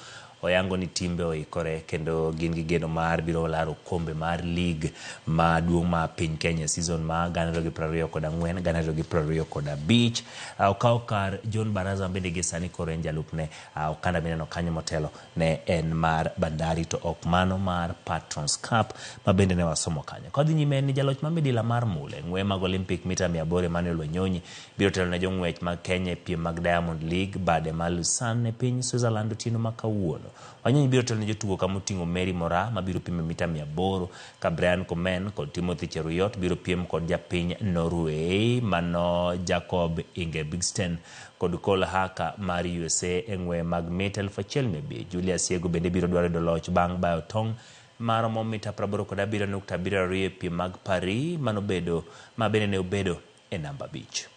[SPEAKER 1] Oyango ni timbe oikore kendo gin gi geno mar biro laro okombe mar league maduong' ma piny Kenya season ma 2024 2025. Okawo kar John Baraza bende gi sani koro en jalupne. Okanda mineno kanyo motelo ne en mar Bandari to ok mano mar Patrons Cup ma bende ne wasomo kanyo. Kodhi nyime ni jaloch ma midila mar mule ng'we mag Olympic mita 800 Emmanuel Wanyonyi biro telo ne jong'wech mag Kenya e piem mag Diamond League bade ma Lausanne e piny Switzerland otieno ma kawuono. Wanyonyi biro telo ne jotugo kamoting'o Mary Moraa mabiro pimo mita 800 ka Brian Komen kod Timothy Cheruiyot biro piem kod japiny Norway mano Jacob Ingebrigtsen kod Cole Haka mar USA e ng'we mag mita 1500. Julius Yego bende biro dwaro yudo loch bang' bayo tong' maromo mita 87.72 e piem mag Paris ma bende ne obedo e namba 5.